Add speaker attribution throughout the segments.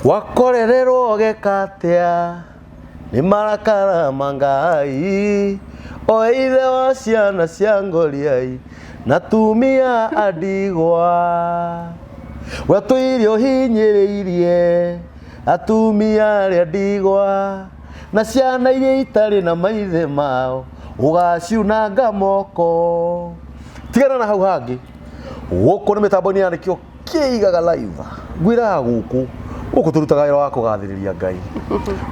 Speaker 1: Wakorererwo ũgeka atĩa nĩ marakara ma Ngai, o ithe wa ciana cia ngoriai na tumia andigwa. Wetũire ũhinyĩrĩirie atumia arĩa ndigwa na ciana iria itarĩ na maithe mao, ũgaciunanga moko. Tigana na hau hangĩ, gũkũ nĩ mĩtambo-inĩ ya Nĩkĩo Kĩigaga Live. Ngwĩraga gũkũ, gũkũ tũrutaga wĩra wa kũgathĩrĩria Ngai,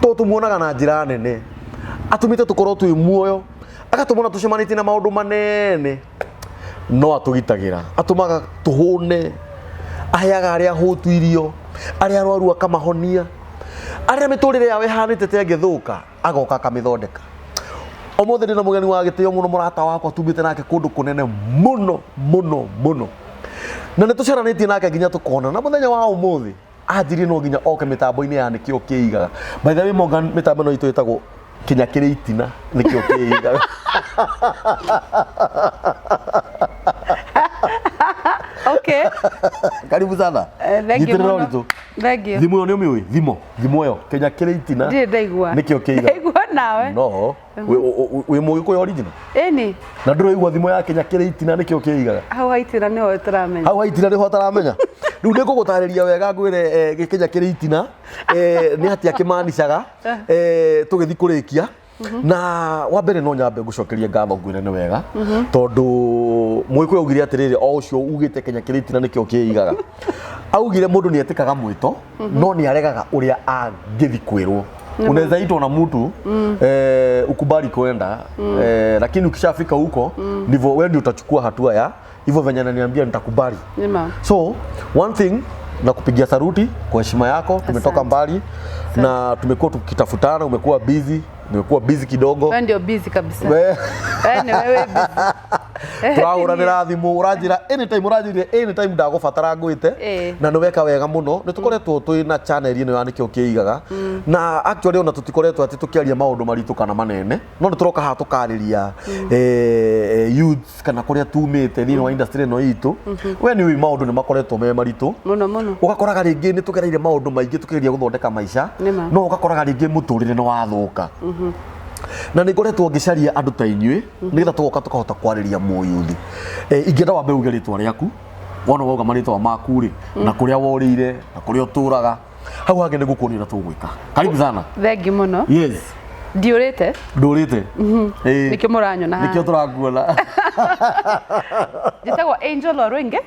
Speaker 1: tondũ tũmuonaga na njĩra nene, atũmĩte tũkorwo twĩ muoyo, agatũmona tũcemanĩtie na maũndũ manene, no atũgitagĩra, atũmaga tũhũne, aheaga arĩa ahũtu irio, arĩa arwaru akamahonia, arĩa mĩtũrĩre yao ĩhanĩte ta ĩngĩthũka agoka akamĩthondeka. Ũmũthĩ ndĩna mũgeni wa gĩtĩo mũno, mũrata wakwa tumĩte nake kũndũ kũnene mũno mũno mũno, na nĩ tũceranĩtie nake nginya tũkona na mũthenya wa ũmũthĩ anjirie no nginya oke mĩtambo-inĩ ya Nĩkĩo Kĩigaga. By the way, Morgan, mĩtambo ĩno itũ ĩtagwo Kĩnya Kĩrĩ Itina Nĩkĩo Kĩigaga.
Speaker 2: Okay.
Speaker 1: Karibu sana.
Speaker 2: Thank you
Speaker 1: Nyitĩrĩra
Speaker 2: mũno.
Speaker 1: ũritũ.
Speaker 2: Thank you.
Speaker 1: Thimũ ĩyo nĩ ũmĩũĩ? Thimo ĩyo Kĩnya Kĩrĩ Itina
Speaker 2: Ndirĩ ndaigua.
Speaker 1: Nĩkĩo Kĩigaga.
Speaker 2: Ndaigua nawe.
Speaker 1: No wĩ Mũgĩkũyũ original.
Speaker 2: Ĩni.
Speaker 1: Na ndũraigua thimo ya Kĩnya Kĩrĩ Itina Nĩkĩo Kĩigaga?
Speaker 2: Hau haitira nĩho tũramenya.
Speaker 1: Hau haitira nĩho ataramenya. Rĩu nĩ ngũgũtarĩria wega, ngwĩre gĩkĩnya kĩrĩ itina nĩ atĩa kĩmanicaga, tũgĩthiĩ kũrĩkia. Na wa mbere no nyambe ngũcokerie ngatho, ngwĩre nĩ wega, tondũ Mũgĩkũyũ augire atĩrĩrĩ, o ũcio ugĩte Kenya kĩrĩ itina nĩkĩo kĩigaga, augire mũndũ nĩ etĩkaga mwĩto no nĩ aregaga ũrĩa angĩthi kwĩrwo. Unaweza itwa na mtu ukubali kwenda, lakini ukishafika huko ndivyo wewe ndio utachukua hatua ya hivyo venye ananiambia nitakubali.
Speaker 2: Nĩma.
Speaker 1: So one thing, nakupigia saruti kwa heshima yako. Tumetoka
Speaker 2: Asante.
Speaker 1: mbali na tumekuwa tukitafutana, umekuwa busy, nimekuwa busy kidogo.
Speaker 2: Wewe ndio busy kabisa. Wewe nĩ wewe busy.
Speaker 1: Tũrahũranĩra thimũ, ũranjĩra anytime, ũranjĩrire anytime ndagũbatara ngwĩte. Na nĩ weka wega mũno. Nĩ tũkoretwo twĩ na channel ĩno ya Nĩkĩo Kĩigaga, na actually ona tũtikoretwo atĩ tũkĩaria maũndũ maritũ kana manene, no nĩ tũroka haha tũkarĩria youths kana kũrĩa tumĩte thĩinĩ wa industry ĩno itũ. We nĩ ũĩ maũndũ nĩ makoretwo me maritũ.
Speaker 2: Mũno mũno.
Speaker 1: Ũgakoraga rĩngĩ nĩ tũgereire maũndũ maingĩ tũkĩgeria gũthondeka maica,
Speaker 2: Nĩma.
Speaker 1: no ũgakoraga rĩngĩ mũtũrĩre nĩ wathũka, na nĩ ngoretwo ngĩcaria andũ ta inyuĩ nĩgetha tũgoka tũkahota kwarĩria mũyuthi. Ingĩenda wambe uge rĩtwa rĩaku, wona wauga marĩtwa maku rĩ, na kũrĩa worĩire na kũrĩa ũtũraga, hau hangĩ nĩ gũkuonia ũrĩa tũgwĩka. Karibu sana.
Speaker 2: Thank you mũno.
Speaker 1: Yes.
Speaker 2: Ndiũrĩte.
Speaker 1: Ndũrĩte.
Speaker 2: Nĩkĩo mũranyona haha.
Speaker 1: Nĩkĩo tũrakuona.
Speaker 2: Njĩtagwo Angel Waruinge.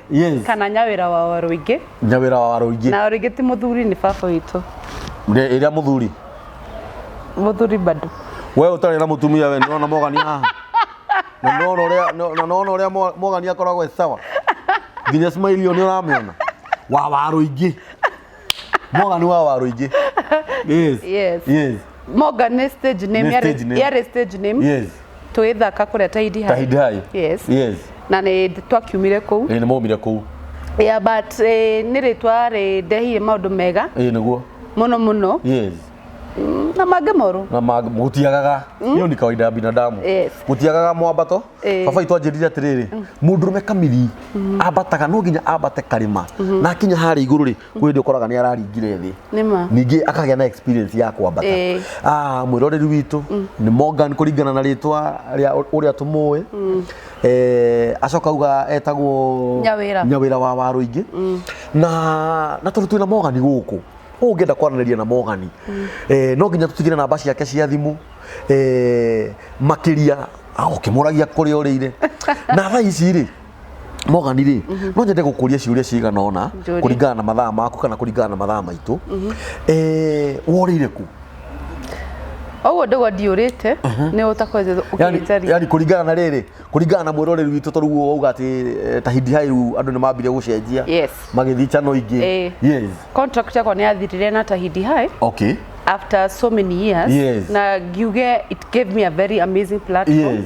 Speaker 2: Kana Nyawĩra wa Waruinge.
Speaker 1: Nyawĩra wa Waruinge.
Speaker 2: Na Waruinge ti mũthuri, nĩ baba witũ.
Speaker 1: Ĩrĩa mũthuri.
Speaker 2: Mũthuri bado.
Speaker 1: We ũtarĩ na mũtumia, we nĩwona Mogani haha, na nĩwona ũrĩa, na nĩwona ũrĩa Mogani akoragwo e sawa, nginya smile ĩyo nĩ ũramĩona wa Waruingi, Mogani wa Waruingi, yes.
Speaker 2: Yes.
Speaker 1: Yes.
Speaker 2: Morgan nĩ stage name.
Speaker 1: Nĩ stage name.
Speaker 2: Yarĩ stage name. Tũgĩthaka kũrĩa Tahidi High.
Speaker 1: Tahidi High.
Speaker 2: Yes. Na nĩ twakiumire kũu.
Speaker 1: Ĩ, nĩ maumire kũu.
Speaker 2: Yeah, but nĩ rĩtwa rĩndehire maũndũ mega
Speaker 1: Ĩ, nĩguo.
Speaker 2: mũno mũno na mangĩ moru.
Speaker 1: Na gũtiagaga, hiyo ni kawaida ya binadamu. Gũtiagaga mwambato. Baba itũ anjĩrire atĩrĩrĩ, mũndũrũme kamiri ambataga, no nginya ambate karĩma, na akinya harĩa igũrũ rĩ, kwĩ hĩndĩ ũkoraga nĩ araringire thĩ.
Speaker 2: Nĩma.
Speaker 1: Ningĩ akagĩa na experience ya kwambata. Ah, mwĩroreri witũ nĩ Morgan kũringana na rĩtwa rĩa ũrĩa tũmũĩ. Acoka auga etagwo
Speaker 2: Nyawĩra.
Speaker 1: Nyawĩra wa Waruingi. Na tondũ twĩna Morgan gũkũ, ũngĩenda kwaranĩria na Morgan, no nginya tũtigire namba ciake cia thimũ, makĩria ũkĩmũragia kũrĩa ũrĩire. Na thaa ici rĩ, Morgan rĩ, no nyende gũkũria ciũria cigana ũna.
Speaker 2: Njũria.
Speaker 1: Kũringana na mathaa maku kana kũringana na mathaa maitũ. Worĩire kũ?
Speaker 2: Ũguo ndĩguo ndiũrĩte nĩ ũtakoretwo
Speaker 1: Yani,
Speaker 2: ũkĩnjaria.
Speaker 1: yani kũringana na rĩrĩ, kũringana na mwĩroreri witũ, tondũ rĩu wauga atĩ Tahidi High rĩu andũ nĩ mambire gũcenjia, magĩthiĩ channel ingĩ.
Speaker 2: Contract yakwa nĩ yathirire na Tahidi High after so many years. Na ngiuge it gave me a very amazing platform.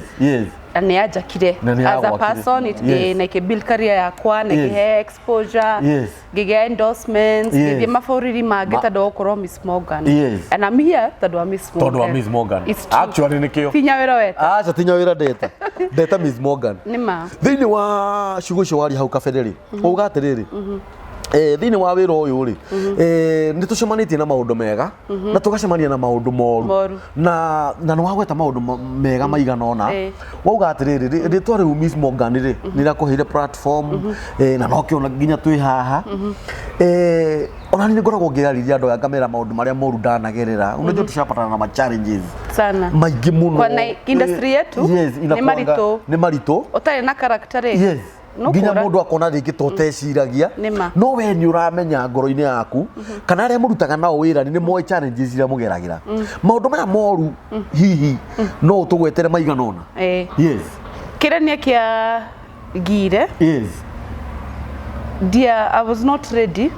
Speaker 2: Na nĩ yanjakire
Speaker 1: Na nĩ
Speaker 2: as a
Speaker 1: yagwakire.
Speaker 2: person it, na ĩkĩ-build career yakwa na ĩkĩhe exposure, ngĩgĩa endorsements, ngĩthiĩ mabũrũri mangĩ tondũ wa gũkorwo Miss Morgan. And I'm here tondũ wa Miss Morgan.
Speaker 1: Tondũ wa Miss Morgan.
Speaker 2: It's true.
Speaker 1: Actually nĩkĩo.
Speaker 2: Ti Nyawĩra weta.
Speaker 1: Aca, ti Nyawĩra ndeta, ndeta Miss Morgan.
Speaker 2: Nĩ ma.
Speaker 1: Thĩinĩ wa ciugo icio waria hau kabere rĩ, uga atĩrĩrĩ, Thĩinĩ wa wĩra ũyũ rĩ, nĩ tũcemanĩtie na maũndũ mega na tũgacemania na maũndũ moru.
Speaker 2: Moru.
Speaker 1: Na nĩ wagweta maũndũ mega maigana ũna. Wauga atĩrĩrĩ, rĩtwa rĩu Miss Morgan rĩ, nĩ rĩrakũheire platform, na nokĩo nginya twĩ haha. Ona niĩ ngoragwo ngĩarĩria andũ aya ngamera maũndũ marĩa moru ndanagerera. Unajua tushapatana na ma challenges
Speaker 2: Sana.
Speaker 1: maingĩ mũno.
Speaker 2: Kwa na industry yetu,
Speaker 1: yes,
Speaker 2: nĩ
Speaker 1: inakuanga-
Speaker 2: maritũ.
Speaker 1: nĩ maritũ.
Speaker 2: Ũtarĩ na character rĩ,
Speaker 1: Yes,
Speaker 2: no
Speaker 1: nginya
Speaker 2: kũra.
Speaker 1: mũndũ akona rĩngĩ to teciragia.
Speaker 2: Nĩ ma.
Speaker 1: No we nĩ ũramenya ngoro-inĩ yaku kana arĩa mũrutaga nao wĩra nĩ moĩ challenges iria mũgeragĩra, maũndũ maya moru, hihi no ũtũgwetere maigana ũna? Yes.
Speaker 2: Kĩrĩa nĩ kĩa ngire, dear, I was not ready.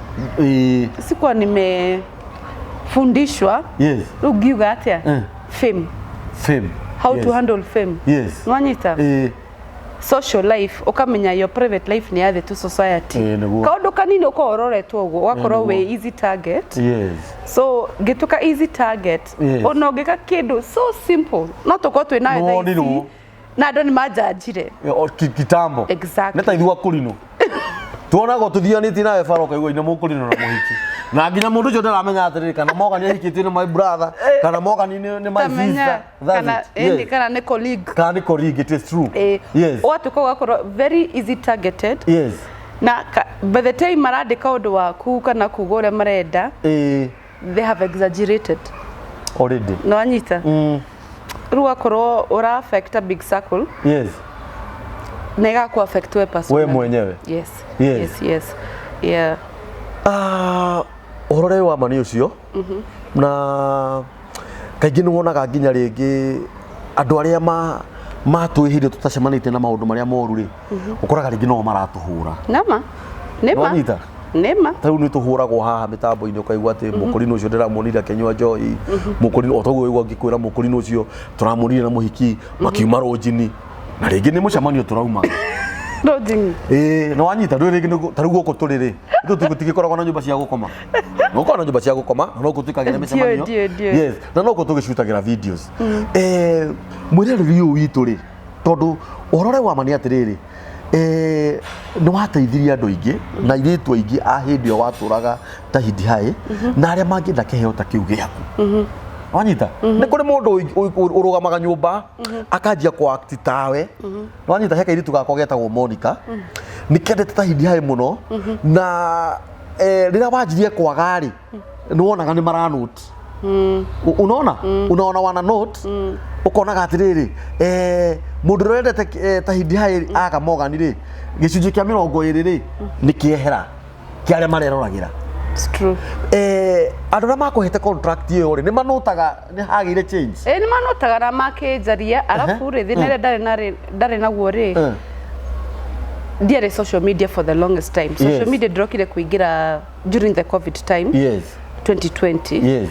Speaker 2: Sikuwa nimefundishwa. Rĩu ngiuga atĩa? Fame.
Speaker 1: Fame.
Speaker 2: How to handle fame. Nwanyita social life, ukamenya your private life nĩ yathĩ to society.
Speaker 1: Nĩguo.
Speaker 2: Kaũndũ kanini ũkorwo ũroretwo ũguo, ũgakorwo
Speaker 1: Nĩguo.
Speaker 2: wĩ easy target. So ngĩtuĩka easy target, ona ũngĩka kĩndũ so simple, no tũkorwo twĩ nawe thaa ici,
Speaker 1: Nĩwonirwo.
Speaker 2: na andũ nĩ manjanjire.
Speaker 1: O, kitambo.
Speaker 2: Exactly.
Speaker 1: Nĩ ta ithuĩ akũrinũ tuonagwo tũthianĩtie nawe bara, ũkaigua ina mũkũrinũ na mũhiki, na nginya mũndũ ũcio ndaramenya atĩrĩrĩ kana Morgan ahikĩtie nĩ my brother kana Morgan nĩ my
Speaker 2: Tamenya
Speaker 1: sister. That's
Speaker 2: kana
Speaker 1: it. Yes.
Speaker 2: ĩni kana nĩ colleague.
Speaker 1: Kana nĩ colleague, it is true.
Speaker 2: Ũgatuĩka ũgakorwo very easy targeted. Na by the time marandĩka ũndũ waku kana kuga ũrĩa marenda, they have exaggerated.
Speaker 1: Already.
Speaker 2: Nĩwanyita? Rĩu ũgakorwo ũra affect a big circle na ĩgakũ affect we personally.
Speaker 1: We mwenyewe.
Speaker 2: Yes. Yes, yeah.
Speaker 1: Ah, ũhoro ũrĩa wĩ wa ma nĩ ũcio, na kaingĩ nĩ wonaga nginya rĩngĩ andũ arĩa matwĩhĩire tũtacemanĩtie na maũndũ marĩa moru rĩ, ũkoraga rĩngĩ no maratũhũra.
Speaker 2: Nama nĩma.
Speaker 1: Nĩwanyita?
Speaker 2: Nĩma.
Speaker 1: Ta rĩu nĩ tũhũragwo haha mĩtambo-inĩ, ũkaigua atĩ mũkũrinũ ũcio ndĩramuonire akĩnyua njohi, mũkũrinũ o toguo waigua ngĩkwĩra mũkũrinũ ũcio tũramuonire na mũhiki makiuma rũnjini, na rĩngĩ nĩ mũcemanio tũraumaga.
Speaker 2: Lodging.
Speaker 1: Ĩĩ, nĩ wanyita? Rĩu rĩngĩ ta rĩu gũkũ tũrĩ rĩ, ithuĩ tũtigĩkoragwo na nyũmba cia gũkoma, nĩ gũkoragwo na nyũmba cia gũkoma, na no tũikagĩra mĩcemanio.
Speaker 2: Ndiũ.
Speaker 1: Yes, na no tũgĩcutagĩra videos. Mwĩroreri ũyũ witũ rĩ, tondũ ũhoro ũrĩa wa ma nĩ atĩrĩrĩ, nĩ wateithirie andũ aingĩ na airĩtu aingĩ a hĩndĩ ĩyo watũraga Tahidi High na arĩa mangĩenda kĩheo ta kĩu gĩaku. Wanyita? Nĩ kũrĩ mũndũ ũrũgamaga nyũmba akanjia kũ act tawe. Wanyita? He kairĩtu gakwa getagwo Monica, nĩ kendete Tahidi High mũno, na rĩrĩa wanjirie kwaga rĩ, nĩ wonaga nĩ maranote. Unaona wana note, ukonaga atiriri, mundu ũrĩa wendete Tahidi High aga Morgan rĩ, gĩcunjĩ kĩa 20 rĩ, nĩ kĩehera kĩa arĩa mareroragĩra.
Speaker 2: It's true.
Speaker 1: Andũ arĩa makũhete contract ĩyo rĩ, nĩ manotaga nĩ hagĩire change?
Speaker 2: Ĩ, nĩ manotaga na makĩnjaria, arabu rĩ, thĩna ĩrĩa ndarĩ narĩ ndarĩ naguo rĩ, ndiarĩ social media for the longest time. Social media ndĩrokire kũingĩra during the COVID time, 2020,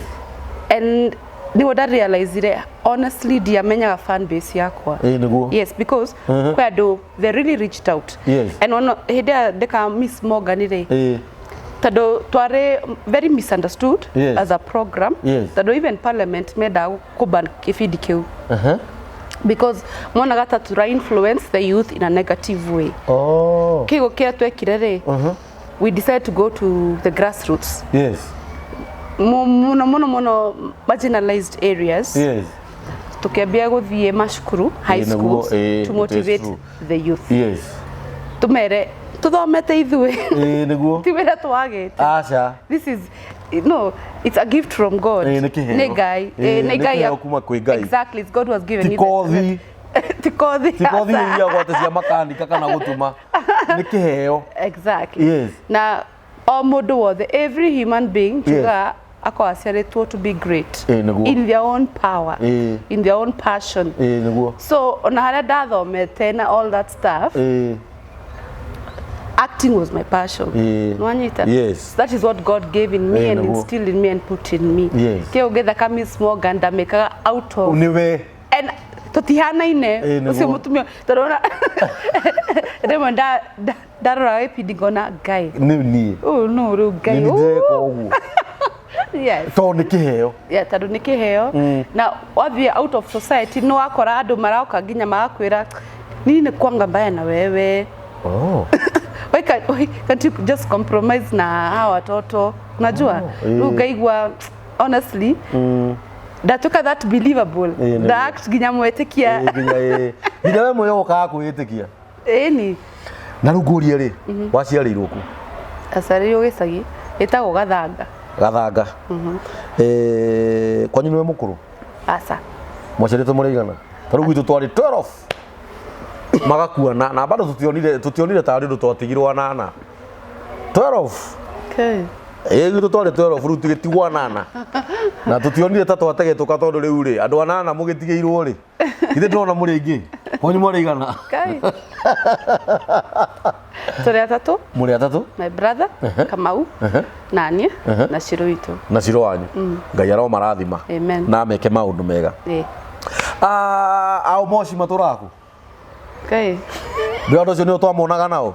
Speaker 2: and nĩguo ndarealizire, honestly, ndiamenyaga fan base yakwa.
Speaker 1: Ĩ, nĩguo.
Speaker 2: Yes, because kwĩ andũ they really reached out. And ono hĩndĩ ĩrĩa ndĩka Miss Morgan rĩ, tondũ twarĩ very misunderstood as a program, tondũ even parliament mendaga kũban kĩbindi kĩu because monaga ta tura influence the youth in a negative way. Kĩgo kĩrĩa twekire rĩ, we decided to go to the grassroots, mũno mũno mũno marginalized areas. Tukĩambia gũthiĩ macukuru, high schools, to
Speaker 1: It is
Speaker 2: motivate
Speaker 1: true.
Speaker 2: the youth, tumere tuthomete ithuĩ,
Speaker 1: Ĩ, nĩguo.
Speaker 2: ti wĩra twagĩte.
Speaker 1: Aca.
Speaker 2: This is no, it's a gift from God.
Speaker 1: Nĩ kĩheo.
Speaker 2: Nĩ Ngai.
Speaker 1: Ĩ,
Speaker 2: Nĩ
Speaker 1: nĩ
Speaker 2: Ngai.
Speaker 1: Kĩheo kuma kwĩ Ngai.
Speaker 2: Exactly, it's God who has given
Speaker 1: Ti
Speaker 2: you the
Speaker 1: kothi.
Speaker 2: Ti kothi.
Speaker 1: Ti kothi.
Speaker 2: Aca.
Speaker 1: Iria gwate cia makanika kana gũtuma, nĩ kĩheo.
Speaker 2: Exactly. Na o mũndũ wothe, every human being, njugaga akorwo aciarĩtwo to be great
Speaker 1: Ĩ, nĩguo.
Speaker 2: in their own power, in their own passion.
Speaker 1: Ĩ, nĩguo.
Speaker 2: So ona harĩa ndathomete na all that stuff, acting was my passion. Nwanyita?
Speaker 1: Yes.
Speaker 2: That is what God gave in me and
Speaker 1: Nĩguo.
Speaker 2: instilled in me and put in me. Kĩu gĩthaka Miss Morgan ndamĩkaga out of
Speaker 1: Nĩwe.
Speaker 2: And tũtihanaine.
Speaker 1: Nĩguo.
Speaker 2: Ũcio mũtumia, tondũ ona rĩmwe ndarora gĩbindi ngona Ngai,
Speaker 1: Nĩ niĩ.
Speaker 2: Ũyũ nũ rĩu, Ngai?
Speaker 1: Nĩ ndĩreka
Speaker 2: Ũũ.
Speaker 1: ũguo.
Speaker 2: Yes.
Speaker 1: Tondũ nĩ kĩheo.
Speaker 2: Yeah, tondũ nĩ kĩheo, na wathiĩ out of society nĩ wakora andũ maroka nginya magakwĩra nini nĩ kwanga mbaya na wewe. Waikara. why can't you just compromise na hawa watoto, unajua? Rĩu ngaigua honestly ndatuĩka that believable. Nda act nginya mwĩtĩkia.
Speaker 1: Nginya we mwenyewe ũkaga kwĩĩtĩkia.
Speaker 2: Ĩni.
Speaker 1: Na rĩu ngũrie rĩ, waciarĩirwo kũ?
Speaker 2: Aciarĩirwo gĩcagi ĩtagwo Gathanga.
Speaker 1: Gathanga. Kwanyu nĩwe mũkũrũ?
Speaker 2: Aca.
Speaker 1: Mwaciarĩtwo mũrĩ aigana? Ta rĩu gwitũ twarĩ 12 magakuana na bado tutionire tarĩ ũndũ twatigirwo anana. 12.
Speaker 2: Okay.
Speaker 1: Ĩĩ, gwitũ twarĩ 12, rĩu tũgĩtigwo anana na tutionire ta twategetũka, tondũ rĩu rĩ, andũ anana mũgĩtigĩirwo rĩ, ithe ndĩrona mũrĩ aingĩ. Kwanyu mwarĩ aigana?
Speaker 2: Kai. Tũrĩ atatũ.
Speaker 1: Mũrĩ atatũ.
Speaker 2: My brother Kamau na niĩ na Shiro witũ.
Speaker 1: Na Shiro wanyu. Ngai aromarathima.
Speaker 2: Amen.
Speaker 1: Na meke maũndũ mega.
Speaker 2: Ĩĩ.
Speaker 1: Ao moci matũraga kũ?
Speaker 2: Kai.
Speaker 1: Ndĩ andũ acio nĩo twamonaga nao.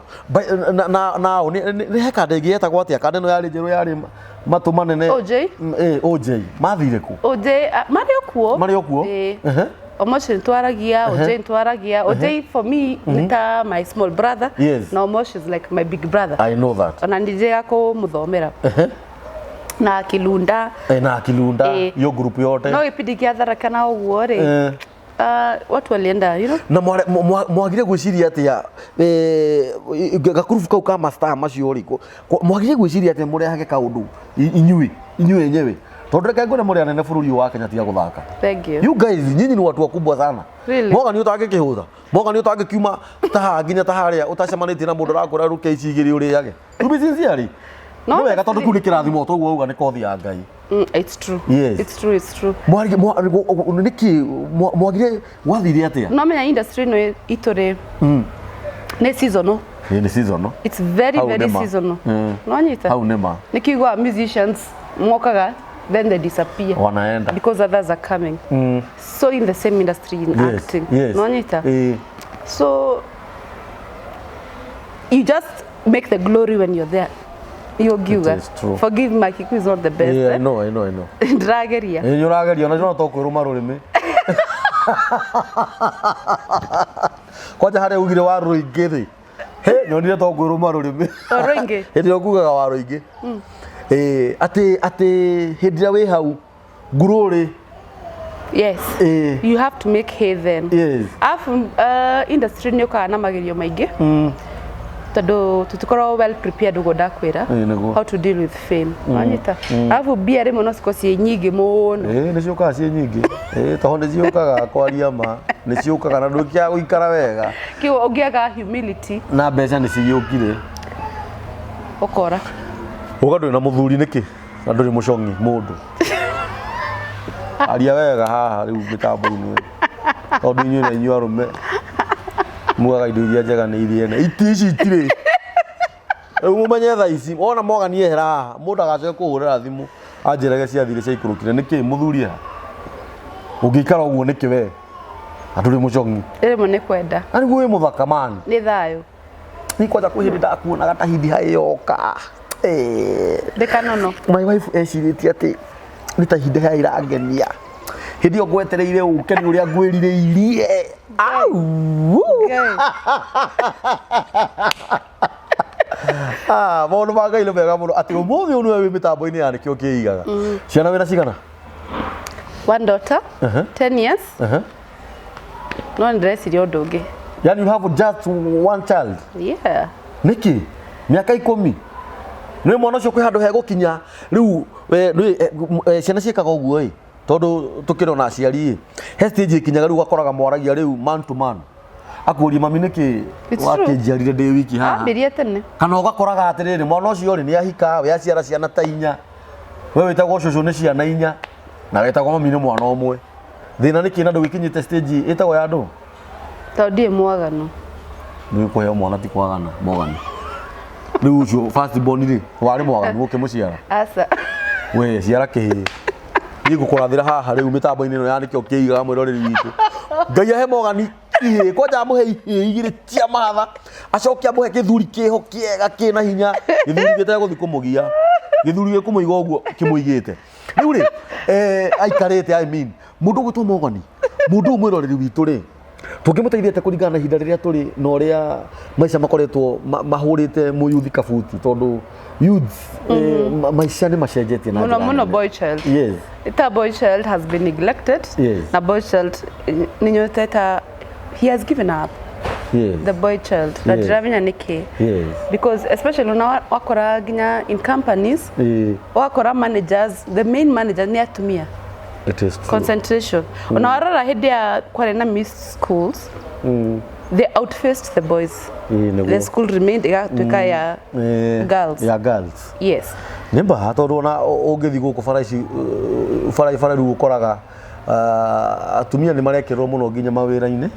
Speaker 1: Nao nĩ he kanda ĩngĩ yetagwo atĩa? Kanda ĩno yarĩ njerũ, yarĩ matũ manene.
Speaker 2: OJ?
Speaker 1: Ĩ, OJ mathire kũ?
Speaker 2: OJ marĩ o kuo.
Speaker 1: Marĩ o kuo?
Speaker 2: Ĩĩ. Omosh nĩ twaragia, OJ nĩ twaragia. OJ for me nĩ ta my small brother. Na Omosh is like my big brother.
Speaker 1: I know that.
Speaker 2: Ona nĩ kũmũthomera. Na Kilunda.
Speaker 1: Na Kilunda, hiyo group yote.
Speaker 2: No gĩbindi kĩa Tharaka na ũguo rĩ. Watu walienda.
Speaker 1: Na mwagire gwĩciria atĩa gakurubu kau ka mastaa macio rĩ, mwagire gwĩciria atĩa mũrehage kaũndũ inyuĩ enyewe, tondũ reke ngwĩre, mũrĩ anene bũrũri ũyũ wa Kenya, tiga gũthaka.
Speaker 2: Thank you.
Speaker 1: You guys, nyinyi ni watu wakubwa sana.
Speaker 2: Really?
Speaker 1: Moga nĩ ũtangĩkĩhũtha, moga nĩ ũtangĩkiuma taha nginya ta harĩa ũtacemanĩtie na mũndũ ũrakwĩra rũke ici igĩrĩ ũrĩage. To be sincere,
Speaker 2: No,
Speaker 1: nĩ wega, tondũ kĩu nĩ kĩrathimo, toguo auga nĩ kothi ya Ngai.
Speaker 2: It's true.
Speaker 1: Yes.
Speaker 2: It's true, it's true.
Speaker 1: Nĩkĩ mwagire, gwathire atĩa?
Speaker 2: No menya industry ĩno itũ rĩ, nĩ seasonal.
Speaker 1: Ĩ, nĩ seasonal.
Speaker 2: It's very
Speaker 1: Hau
Speaker 2: very
Speaker 1: nĩma.
Speaker 2: seasonal. Nonyita?
Speaker 1: Hau nĩma.
Speaker 2: Nikigwa musicians mokaga, then they disappear.
Speaker 1: Wanaenda.
Speaker 2: Because others are coming. So in the same industry in acting. Nonyita? So you just make the glory when you're there. Yogiuga.
Speaker 1: It is true.
Speaker 2: Forgive my Kikuyu is not the best.
Speaker 1: Yeah, I
Speaker 2: Eh?
Speaker 1: know, I know, I know.
Speaker 2: Ndĩrageria.
Speaker 1: Ĩ, nĩ ũrageria, ona no to kwĩrũma rũrĩmĩ. Kwanja harĩa ugire wa rũingĩ rĩ, he nyonire to kwĩrũma rũrĩmĩ.
Speaker 2: O rũingĩ?
Speaker 1: Hĩndĩ ĩrĩa ũkugaga wa rũingĩ. Ĩ, atĩ hĩndĩ ĩrĩa wĩ hau ngurũrĩ.
Speaker 2: Yes. You have to make hay then. Alafu industry nĩ ũkaga na magerio maingĩ, tondũ tũtikoragwo well prepared, ũguo ndakwĩra.
Speaker 1: Ĩ, nĩguo.
Speaker 2: How to deal with fame, wanyita? Alafu mbia rĩmwe no cikorwo ciĩ nyingĩ mũno.
Speaker 1: Ĩ, nĩ ciũkaga ciĩ nyingĩ. Ĩ, tondũ nĩ ciũkaga, kwaria ma nĩ ciũkaga na ndũkĩaga gũikara wega.
Speaker 2: Kĩu ũngĩaga humility,
Speaker 1: na mbeca nĩ cigĩũkire,
Speaker 2: ũkora.
Speaker 1: Uga ndũrĩ na mũthuri nĩkĩ na ndũrĩ mũcong'i mũndũ? Aria wega haha rĩu mĩtambo-inĩ, tondũ inyuĩ na inyuĩ arũme mugaga indo iria njega nĩ iria ene iti ici itirĩ. Rĩu mũmenye thaa ici wona moga niehera haha, mũndũ agacoke kũhũrĩra thimũ anjĩrage ciathire ciaikũrũkire nĩkĩ. Mũthuri ha ũngĩikara ũguo nĩkĩ we na ndũrĩ mũcong'i?
Speaker 2: Rĩmwe nĩ kwenda.
Speaker 1: Na nĩguo wĩ mũthaka man.
Speaker 2: Nĩ thayũ.
Speaker 1: Ni kwanja kwĩ hĩndĩ ndakuonaga ta hindi hayoka.
Speaker 2: Ndĩ kanono.
Speaker 1: My wife ecirĩtie atĩ nĩ ta ihinda ya irangenia, hĩndĩ ĩyo ngwetereire ũke nĩ ũrĩa ngwĩrirĩirie. Au!
Speaker 2: Ngai.
Speaker 1: Ah, maũndũ ma Ngai nĩ mega mũno, atĩ ũmũthĩ ũyũ nĩwe wĩ mĩtambo-inĩ ya nĩkĩo kĩigaga. Ciana wĩna cigana?
Speaker 2: One daughter, 10 years. No ndĩreciria ũndũ ũngĩ.
Speaker 1: Yani you have just one child?
Speaker 2: Yeah.
Speaker 1: Nĩkĩ mĩaka 10 nĩ mwana ũcio kwĩ handũ hegũkinya rĩu? We, nĩ, ciana ciĩkaga ũguo ĩ, tondũ tũkĩrona aciari ĩ, he stage ĩkinyaga rĩu ũgakoraga mwaragia rĩu man to man, akũria, "Mami, nĩkĩ
Speaker 2: It's true.
Speaker 1: wakĩnjiarire ndĩ wiki haha?"
Speaker 2: Ambĩrie tene.
Speaker 1: Kana ũgakoraga atĩrĩrĩ, mwana ũcio rĩ, nĩ ahika, we aciara ciana ta inya, we wĩtagwo cũcũ nĩ ciana inya na wetagwo mami nĩ mwana ũmwe. Thĩna nĩ kĩ na ndũgĩkinyĩte stage ĩtagwo ya ndũ?
Speaker 2: Tondũ ndirĩ mwaganu.
Speaker 1: Nĩ kũheo mwana ti kwagana mogana. Rĩu ũcio first born rĩ, warĩ mwaganu ũkĩmũciara?
Speaker 2: Aca.
Speaker 1: We ciara kĩhĩĩ. Niĩ ngũkũrathĩra haha rĩu mĩtambo-inĩ ĩno ya nĩkĩo kĩigaga, mwĩroreri witũ, Ngai ahe mogani ihĩĩ. Kwanja amũhe ihĩĩ igĩrĩ cia mahatha, acoke amũhe gĩthuri kĩho kĩega kĩna hinya, gĩthuri gĩtegũthiĩ kũmũgia, gĩthuri gĩkũmũiga ũguo kĩmũigĩte rĩu rĩ, aikarĩte. I mean, mũndũ ũgwĩtwo Mogani, mũndũ ũyũ mwĩroreri witũ rĩ, Tũngĩmũteithia atĩa kũringana na ihinda rĩrĩa tũrĩ na ũrĩa maica makoretwo mahũrĩte mũyuthi kabuti, tondũ youths, maica nĩ macenjetie na
Speaker 2: Mũno
Speaker 1: njĩra
Speaker 2: mũno
Speaker 1: nene.
Speaker 2: Boy child.
Speaker 1: Yes.
Speaker 2: Ita boy child has been neglected.
Speaker 1: Yes.
Speaker 2: Na boy child nĩ ta he has given up.
Speaker 1: Yes.
Speaker 2: The boy child na ndiramenya nĩkĩ,
Speaker 1: Yes.
Speaker 2: because especially ona wakora nginya in companies, wakora managers, the main manager nĩ atumia.
Speaker 1: It is true.
Speaker 2: Concentration. Ona warora hĩndĩ ya kwarĩ na miss schools, they outfaced the boys.
Speaker 1: Nĩguo.
Speaker 2: The school remained ĩgatuĩka ya girls.
Speaker 1: Ya girls.
Speaker 2: Yes.
Speaker 1: Nĩ mbaha, tondũ ona ũngĩthiĩ gũkũ bara ici, bara bara rĩu ũkoraga atumia nĩ marekĩrwo mũno nginya mawĩra-inĩ.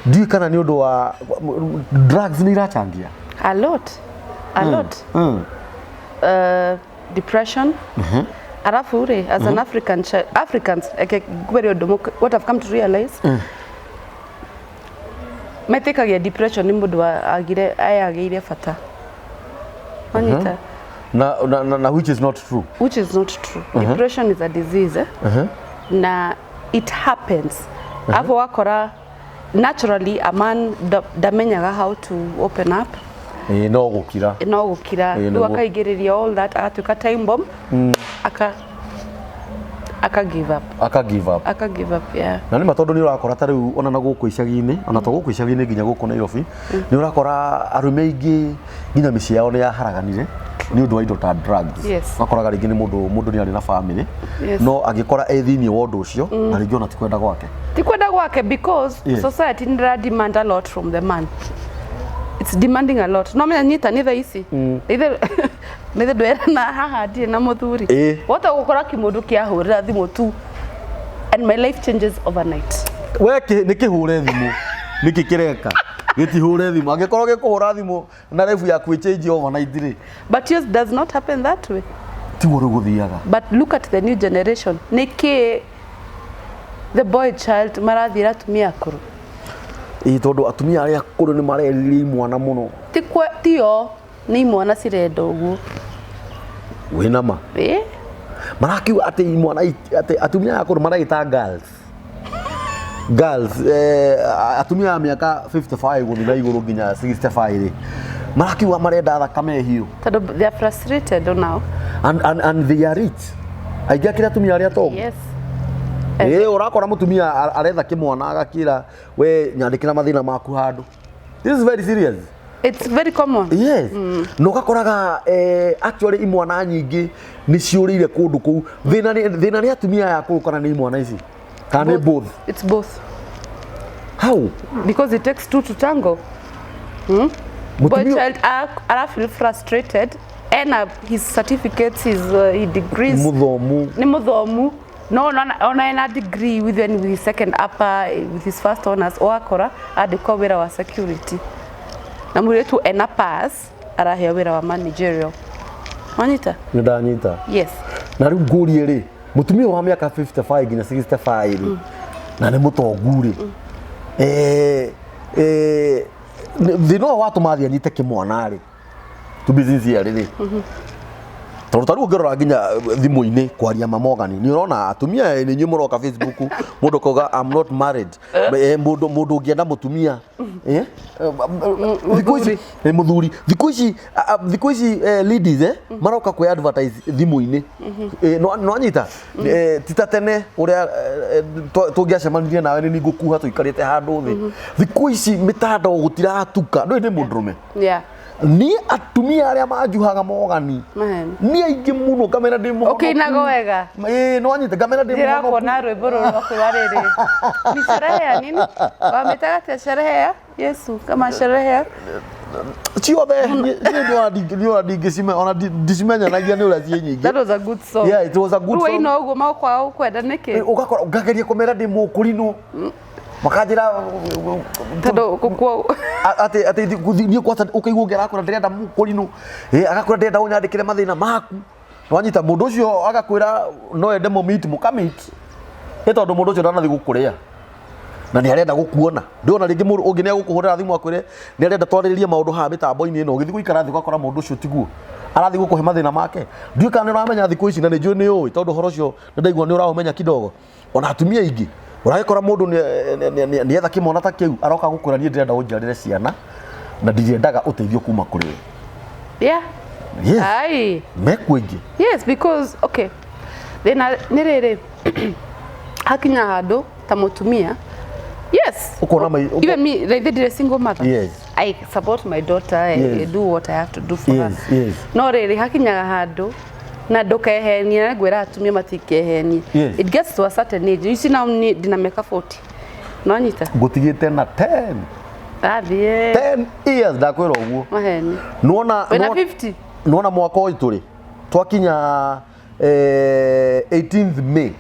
Speaker 1: Ndiũĩ kana nĩ ũndũ wa drugs nĩ irachangia.
Speaker 2: A lot, a lot. Depression. Alafu rĩ, as an African child, Africans, eke ngwĩre ũndũ what I've come to realize, metĩkagia depression nĩ mũndũ agire ayagĩire bata, wanyita?
Speaker 1: Na which is not true.
Speaker 2: Which is not true. Depression is a disease, eh? Na it happens. Alafu wakora naturally a man ndamenyaga how to open up.
Speaker 1: Ĩĩ, no gũkira.
Speaker 2: No gũkira.
Speaker 1: Ĩĩ,
Speaker 2: Rĩu
Speaker 1: nĩguo.
Speaker 2: akaingĩrĩria all that, agatuĩka time bomb, aka give up.
Speaker 1: Aka give up.
Speaker 2: Aka give up, yeah.
Speaker 1: Na nĩ ma, tondũ nĩ ũrakora ta rĩu ona na gũkũ icagi-inĩ, ona to gũkũ icagi-inĩ, nginya gũkũ Nairobi, nĩ ũrakora arũme aingĩ nginya mĩciĩ yao nĩ yaharaganire nĩ ũndũ wa indo ta drugs.
Speaker 2: Yes.
Speaker 1: Ũgakoraga rĩngĩ nĩ mũndũ nĩ arĩ na family,
Speaker 2: Yes.
Speaker 1: no agĩkora e thĩinĩ wa ũndũ ũcio, na rĩngĩ ona ti kwenda gwake.
Speaker 2: Ti kwenda gwake, because
Speaker 1: Yes.
Speaker 2: society nĩ demand a lot from the man. It's demanding a lot. No menya nyita nĩ thaa ici nĩ ndwera na haha ndirĩ na mũthuri.
Speaker 1: Ĩĩ.
Speaker 2: Wota gũkora kĩmũndũ kĩahũrĩra thimũ tu and my life changes overnight.
Speaker 1: We nĩ kĩhũre thimũ, nĩkĩ kĩreka gĩtihũre thimũ? Angĩkorwo gĩkũhũra thimũ na life yaku ĩchange overnight rĩ.
Speaker 2: But yours does not happen that way.
Speaker 1: Tiguo rĩu gũthiaga.
Speaker 2: But look at the new generation. Nĩkĩ the boy child marathiĩra atumia akũrũ?
Speaker 1: Ĩĩ, tondũ atumia arĩa akũrũ nĩ marerirĩria imwana mũno.
Speaker 2: Ti tio, nĩ imwana cirenda ũguo.
Speaker 1: Wĩna ma?
Speaker 2: Ĩĩ.
Speaker 1: Marakiuga atĩ imwana atĩ atumia aya akũrũ maragĩta girls girls, atumia a mĩaka 55 gũthiĩ na igũrũ nginya 65 rĩ, marakiuga marenda thakame hiũ.
Speaker 2: Tondũ they are frustrated now.
Speaker 1: And they are rich, aingĩ akĩrĩ atumia arĩa tongu.
Speaker 2: Yes.
Speaker 1: Ĩĩ, ũrakora mũtumia aretha kĩmwana, agakĩra we nyandĩkĩra mathĩna maku handũ. This is very serious.
Speaker 2: It's very common.
Speaker 1: Yes. Na ũgakoraga actually imwana nyingĩ nĩ ciũrĩire kũndũ kũu. Thĩna nĩ atumia aya akũrũ kana nĩ imwana ici kana nĩ both?
Speaker 2: It's both.
Speaker 1: How?
Speaker 2: Because it takes two to tango. Boy
Speaker 1: Mũtumia
Speaker 2: child ara feel frustrated ena his certificates, his degrees.
Speaker 1: Mũthomu.
Speaker 2: Nĩ mũthomu, no ona ena degree with, with his second upper, with his first honors, wakora andĩkwo wĩra wa security, na mũirĩtu ena pass araheo wĩra wa managerial, wanyita?
Speaker 1: Nĩ ndanyita.
Speaker 2: Yes.
Speaker 1: Na rĩu ngũrie rĩ, mũtumia wa mĩaka 55 nginya 65 rĩ, na nĩ mũtongu rĩ, thĩna ũyũ watũma athiĩ anyite kĩmwana rĩ, to be sincere rĩ, tondũ ta rĩu ũngĩrora nginya thimũ-inĩ kwaria mamogani, nĩ ũrona atumia nĩ inyuĩ mũroka Facebook, mũndũ akauga, "I'm not married." Mũndũ ũngĩenda mũtumia, thikũ ici, mũthuri, thikũ ici ladies maroka kwĩ advertise thimũ-inĩ. No anyita, ti ta tene ũrĩa tũngĩacemanirie nawe nĩ ngũkuha tũikarĩte handũ thĩ. Thikũ ici mĩtandao gũtiratuka, ndũĩ nĩ mũndũrũme.
Speaker 2: Yeah.
Speaker 1: Niĩ atumia arĩa manjuhaga mogani
Speaker 2: Man.
Speaker 1: nĩ aingĩ mũno, ngamera ndĩ mũhonoku.
Speaker 2: Ũkĩinaga wega.
Speaker 1: Ĩĩ, no anyite, ngamera ndĩ mũhonoku.
Speaker 2: Ndĩrakuona rwĩmbo rũrũ rwaku rwa rĩrĩ, ni sherehe ya nini wamĩtaga atĩa, sherehe ya Yesu kama sherehe ya
Speaker 1: Ciothe niĩ ona ndingĩcimenya, ona ndicimenyanagia nĩ ũrĩa ciĩ nyingĩ.
Speaker 2: That was a good song.
Speaker 1: Yeah, it was a good
Speaker 2: Rĩu
Speaker 1: song.
Speaker 2: waina ũguo magũkwaga gũkwenda nĩkĩ?
Speaker 1: Ũgakora ngageria kũmera ndĩ mũkũrinũ, makanjĩra
Speaker 2: Tondũ gũkuo
Speaker 1: atĩ niĩ kwata ũkaigua ũngĩ arakwĩra ndĩrenda mũkũrinũ, agakwĩra ndĩrenda ũnyandĩkĩre mathĩna maku. Wanyita mũndũ ũcio agakwĩra no ende mũmeet, mũkameet, ĩ tondũ mũndũ ũcio ndanathiĩ gũkũrĩa na nĩ arenda gũkuona. Ndĩrona rĩngĩ mũndũ ũngĩ nĩ egũkũhũrĩra thimũ akwĩre nĩ arenda twarĩrĩrie maũndũ haha mĩtambo-inĩ ĩno. Ũgĩthiĩ gũikara thĩ ũgakora mũndũ ũcio tiguo arathiĩ gũkũhe mathĩna make. Ndiũĩ kana nĩ ũramenya thikũ ici, na nĩ njũĩ nĩ ũĩ, tondũ ũhoro ũcio nĩ ndaigua nĩ ũraũmenya kidogo. Ona atumia aingĩ Ũragĩkora mũndũ nĩetha kĩmwana ta kĩu aroka gũkwĩra niĩ ndĩrenda ũnjiarĩre ciana na ndirendaga ũteithio kuma kũrĩ we.
Speaker 2: Yeah.
Speaker 1: Yes.
Speaker 2: Ai.
Speaker 1: Mekuo ingĩ.
Speaker 2: Yes, because okay. Thĩna nĩ rĩrĩ, hakinya handũ ta mũtumia. Yes.
Speaker 1: Ũkona
Speaker 2: Even me, like the single mother.
Speaker 1: Yes.
Speaker 2: I support my daughter. I
Speaker 1: Yes.
Speaker 2: do what I have to do for
Speaker 1: Yes,
Speaker 2: her.
Speaker 1: yes.
Speaker 2: No rĩrĩ, hakinyaga handũ na ndũkehenie, na ngwĩra atumia matikehenie.
Speaker 1: Yes.
Speaker 2: It gets to a certain age. You see now ni ndina mĩaka 40. No nyita.
Speaker 1: Ngũtigĩte na 10
Speaker 2: Athiĩ.
Speaker 1: 10 years ndakwĩra ũguo.
Speaker 2: Maheni.
Speaker 1: Nĩwona
Speaker 2: Wĩna 50?
Speaker 1: Nĩwona mwaka ũyũ tũrĩ twakinya 18th May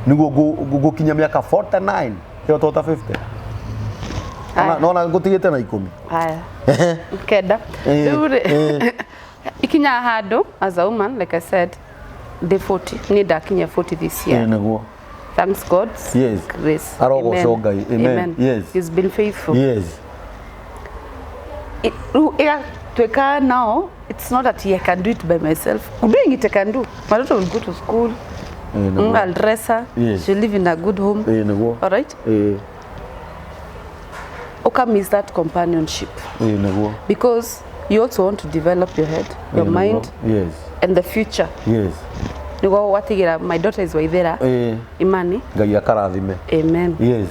Speaker 1: nĩguo ngũkinya mĩaka 49 ĩyo tota 50.
Speaker 2: Aya.
Speaker 1: Nona ngũtigĩte na 10.
Speaker 2: Haya. Kenda. Rĩu rĩ, ikinyaga handũ as a woman, like I said, ndĩ 40. Niĩ ndakinyia 40 this year.
Speaker 1: Nĩguo.
Speaker 2: Thanks God.
Speaker 1: Yes.
Speaker 2: Grace.
Speaker 1: Arogocwo Ngai. Amen. Yes.
Speaker 2: He's been faithful.
Speaker 1: Yes.
Speaker 2: Rĩu ĩgatuĩka now it's not that I can do it by myself. Doing it I can do. My daughter will go to school.
Speaker 1: Nĩguo.
Speaker 2: I'll dress her.
Speaker 1: Yes.
Speaker 2: She'll live in a good home.
Speaker 1: Nĩguo.
Speaker 2: All right? Uka miss that companionship.
Speaker 1: Nĩguo.
Speaker 2: Because you also want to develop your head, your mind,
Speaker 1: Yes.
Speaker 2: and the future.
Speaker 1: Yes.
Speaker 2: Nĩguo watigĩra my daughter is Waithera. Imani.
Speaker 1: Ngai akarathime.
Speaker 2: Amen.
Speaker 1: Yes.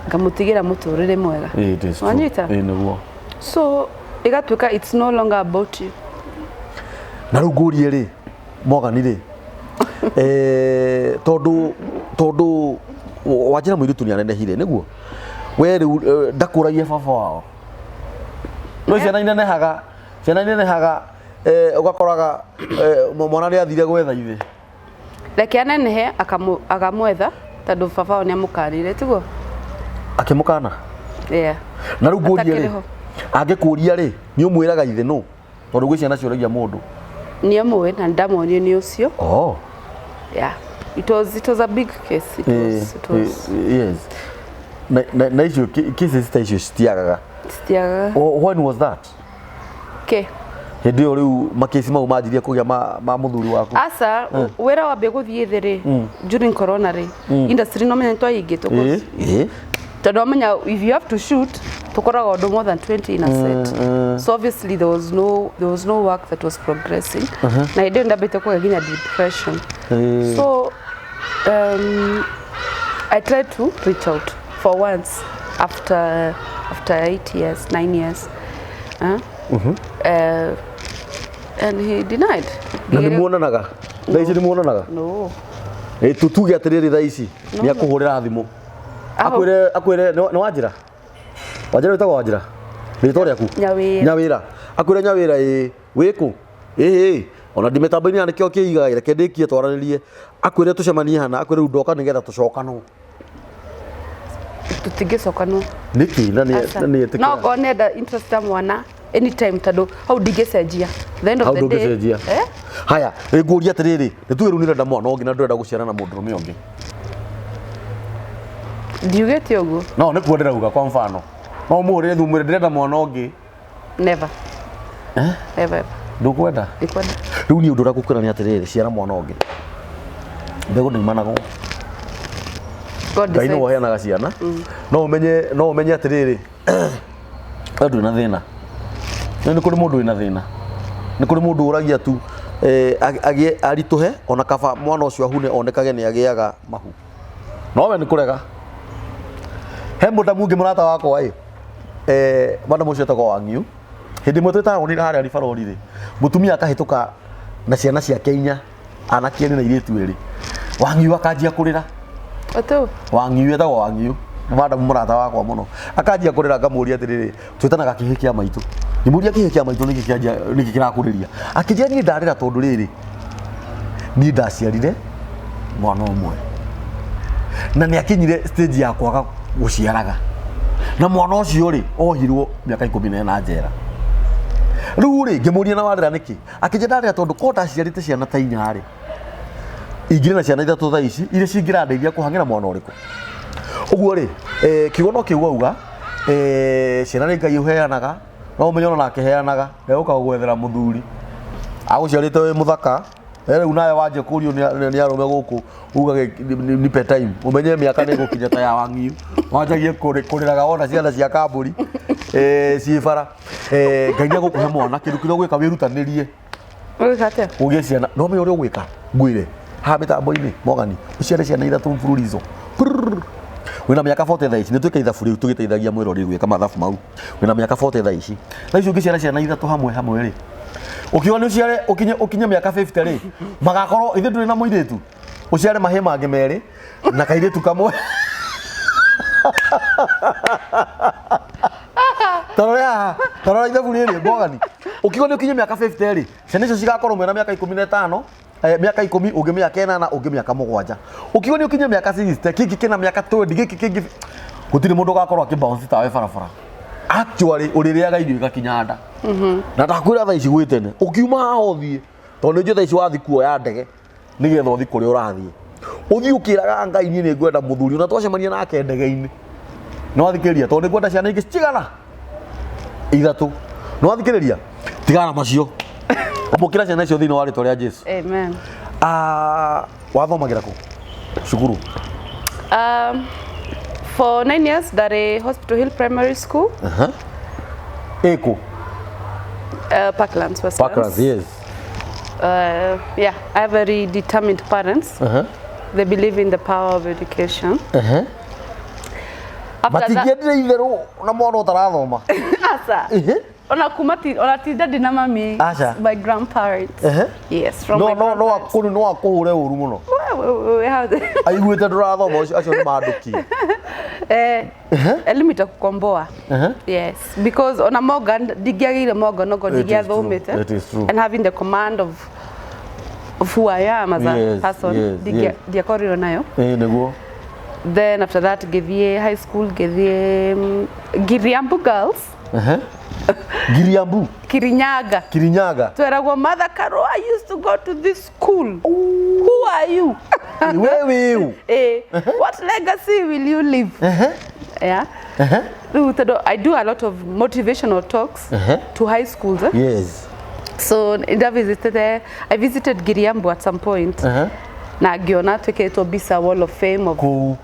Speaker 2: Ngamũtigĩra mũtũrĩre mwega.
Speaker 1: It is true.
Speaker 2: Wanyita?
Speaker 1: Nĩguo.
Speaker 2: So ĩgatuĩka it's no longer about you.
Speaker 1: Na rĩu ngũrie rĩ, Morgan rĩ, tondũ wanjĩra mũirĩtu nĩ anenehire nĩguo we rĩu ndakũragia baba wao no ciana inenehaga, ciana inenehaga, ũgakoraga mwana nĩ athire gwetha ithe.
Speaker 2: Reke anenehe akamwetha tondũ baba wao nĩ amũkanire, tiguo?
Speaker 1: Akĩmũkana?
Speaker 2: Yeah.
Speaker 1: Na rĩu ngũrie rĩ,
Speaker 2: Atakĩrĩ ho.
Speaker 1: angĩkũria rĩ, nĩ ũmwĩraga ithe nũ? Tondũ gwĩ ciana ciũragia mũndũ.
Speaker 2: Nĩ amũĩ na ndamuonio nĩ ũcio.
Speaker 1: Oh.
Speaker 2: Yeah. It was a big case. It was
Speaker 1: Yes. Na icio cases ta icio citiagaga.
Speaker 2: Citiagaga.
Speaker 1: When was that?
Speaker 2: Okay.
Speaker 1: Hĩndĩ ĩyo rĩu makesi mau manjirie kũgĩa ma mũthuri waku.
Speaker 2: Asa, wĩra wambia gũthiĩ thĩ rĩ, during corona rĩ, industry no menya nĩtwahingĩtwo tondũ wamenya if you have to shoot tũkoragwo andũ more than 20 in a set. So obviously there was no work that was progressing. Na hĩndĩ ĩyo ndambĩte kũgĩa nginya depression. So I tried to reach out for once after 8 years, 9 years. And he denied.
Speaker 1: Na nĩ muonanaga? Thaa ici nĩ muonanaga?
Speaker 2: No.
Speaker 1: Tutuge atĩrĩrĩ, thaa ici nĩ akũhũrĩra thimũ. Akwĩre nĩ Wanjĩra? Wanjĩra wĩtagwo Wanjĩra? Rĩtwa rĩaku?
Speaker 2: Nyawĩra.
Speaker 1: Nyawĩra. Akwĩre Nyawĩra ĩ wĩkũ? Ĩ ona ndi mĩtambo-inĩ ya nĩkĩo kĩigaga, reke ndĩkie twaranĩrie. Akwĩre tũcemanie hana, akwĩre rĩu ndoka nĩgetha tũcokanwo.
Speaker 2: Tũtingĩcokanwo.
Speaker 1: Nĩkĩ na nĩ
Speaker 2: No
Speaker 1: etĩkĩra?
Speaker 2: ngorwo nĩenda interest ya mwana anytime tondũ hau ndingĩcenjia. The end of
Speaker 1: Hau
Speaker 2: the day.
Speaker 1: ndũngĩcenjia.
Speaker 2: Eh?
Speaker 1: Haya, ngũria atĩrĩrĩ, nĩ tuge rĩu nĩũrenda mwana ũngĩ na ndũrenda gũciara na mũndũrũme ũngĩ.
Speaker 2: Ndiugĩte ũguo.
Speaker 1: No nĩkuo ndĩrauga kwa mfano. No ũmũhũrĩre thimũ ũmwĩre ndĩrenda mwana ũngĩ.
Speaker 2: Never.
Speaker 1: Eh?
Speaker 2: Never ever.
Speaker 1: Ndũkwenda?
Speaker 2: Ndikwenda.
Speaker 1: Rĩu niĩ ũndũ ũrĩa ngũkwĩra nĩ atĩrĩrĩ, ciara mwana ũngĩ. Mbegũ ndĩimanagwo.
Speaker 2: God
Speaker 1: Ngai nĩwe
Speaker 2: decides.
Speaker 1: ũheanaga ciana. No ũmenye atĩrĩrĩ, we ndũrĩ na thĩna. No nĩ kũrĩ mũndũ wĩna thĩna. Nĩ kũrĩ mũndũ ũragia tu agĩe aritũhe ona kaba mwana ũcio ahune onekage nĩ agĩaga mahu. No we nĩ kũrega. He mũdamu ũngĩ mũrata wakwa ĩ, madamu ũcio etagwo Wang'u. Hĩndĩ ĩmwe twĩ taũni harĩa Ribarori rĩ, mũtumia akahĩtũka na ciana ciake inya, anake erĩ na airĩtu erĩ. Wang'u akanjia kũrĩra.
Speaker 2: Ũtũ.
Speaker 1: Wang'u etagwo Wang'u. Madamu mũrata wakwa mũno. Akanjia kũrĩra ngamũria atĩrĩrĩ, twĩtanaga kĩhĩ kĩa maitũ. Ngĩmũria kĩhĩ kĩa maitũ nĩkĩ kĩanjia nĩkĩ kĩrakũrĩria. Akĩnjĩra niĩ ndarĩra tondũ rĩrĩ, niĩ ndaciarire mwana ũmwe. Na nĩ akinyire stage ya kwaga gũciaraga. Na mwana ũcio rĩ, ohirwo mĩaka 14 njera. Rĩu rĩ, ngĩmũria na warĩra nĩkĩ? Akĩnjĩra ndarĩra tondũ korwo ndaciarĩte ciana ta inya rĩ, ingĩrĩ na ciana ithatũ thaa ici iria cingĩrandeithia kũhang'ĩra mwana ũrĩkũ. Ũguo rĩ, kiugo no kĩu auga, ciana nĩ Ngai ũheanaga, no ũmenye ona nake heanaga, egũka gũgwethera mũthuri. Agũciarĩte wĩ mũthaka, Rĩu nawe wanje kũrio nĩ arũme gũkũ ugage nipe time, ũmenye mĩaka nĩ ĩgũkinya ta ya wang'iu, wanjagie kũrĩraga wona ciana cia kambũri ciĩ bara. Ngai nĩ egũkũhe mwana, kĩndũ kĩrĩa ũgwĩka wĩrutanĩrie.
Speaker 2: Ũgwĩka atĩa?
Speaker 1: Ũgĩe ciana, no ũmenye ũrĩa ũgwĩka, ngwĩre haha mĩtambo-inĩ Morgan, ũciare ciana ithatũ mfululizo. Wĩna mĩaka 40 thaa ici, nĩ twĩka ithabu rĩu tũgĩteithagia mwĩrori gwĩka mathabu mau. Wĩna mĩaka 40 thaa ici, thaa ici ũngĩciara ciana ithatũ hamwe hamwe rĩ, ũkiuga nĩ ũciare ũkinye mĩaka 50 rĩ, magakorwo ithuĩ ndũrĩ na mũirĩtu, ũciare mahĩĩ mangĩ merĩ na kairĩtu kamwe. Tarora haha, tarora ithabu rĩrĩ Morgan, ũkiuga nĩ ũkinye mĩaka 50 rĩ, ciana icio cigakorwo mwena mĩaka 15, mĩaka 10, ũngĩ mĩaka 8, ũngĩ mĩaka 7. Ũkiuga nĩ ũkinye mĩaka 60, kĩngĩ kĩna mĩaka 20, gĩkĩ kĩngĩ, gũtirĩ mũndũ ũgakorwo akĩbounce tawe barabara. Actually ũrĩrĩaga irio igakinya nda. Na ndakwĩra thaa ici gwĩ tene, ũkiuma haha ũthiĩ, tondũ nĩ njũĩ thaa ici wathiĩ kuoya ndege nĩgetha ũthiĩ kũrĩa ũrathiĩ, ũthiĩ ũkĩraga Ngai niĩ nĩ ngwenda mũthuri ona twacemania nake ndege-inĩ. Nĩ wathikĩrĩria, tondũ nĩ ngwenda ciana ingĩ cigana ithatũ. Nĩ wathikĩrĩria, tigana na macio, amũkĩra ciana icio thĩinĩ wa rĩtwa rĩa Jesu.
Speaker 2: Amen.
Speaker 1: Wathomagĩra kũ cukuru?
Speaker 2: For 9 years ndarĩ Hospital Hill Primary School.
Speaker 1: Ĩkũ?
Speaker 2: Parklands, Westlands.
Speaker 1: Parklands, yes.
Speaker 2: Yeah, I have very determined parents. They believe in the power of education.
Speaker 1: After that, Matingĩendire itherũ na mwana ũtarathoma.
Speaker 2: Asa. Ona kuma ti, ona ti daddy na mami.
Speaker 1: Aca.
Speaker 2: My grandparents. Yes, from
Speaker 1: No,
Speaker 2: my
Speaker 1: no, no,
Speaker 2: grandparents.
Speaker 1: akũrũ no akũhũre ũru mũno.
Speaker 2: We, how
Speaker 1: Aiguĩte ndũrathoma, acio nĩ mandũkie.
Speaker 2: Elimu itakukomboa. Yes, because ona Morgan ndingĩagĩire Morgan ogo
Speaker 1: It is
Speaker 2: ndingĩathomete.
Speaker 1: true. It is true.
Speaker 2: And having the command of who I am as a person, ndiakorirwo nayo.
Speaker 1: Nĩguo.
Speaker 2: Then after that ngĩthiĩ high school, ngĩthiĩ Giriambu Girls.
Speaker 1: Giriambu?
Speaker 2: Kirinyaga.
Speaker 1: Kirinyaga.
Speaker 2: Tweragwo Martha Karua used to go to this school. Who are you?
Speaker 1: Wewe you.
Speaker 2: What legacy will you leave? Yeah. Rĩu I do a lot of motivational talks to high schools.
Speaker 1: Yes.
Speaker 2: So I visited Giriambu at some point. Na ngĩona twĩkĩrĩtwo mbica wall of fame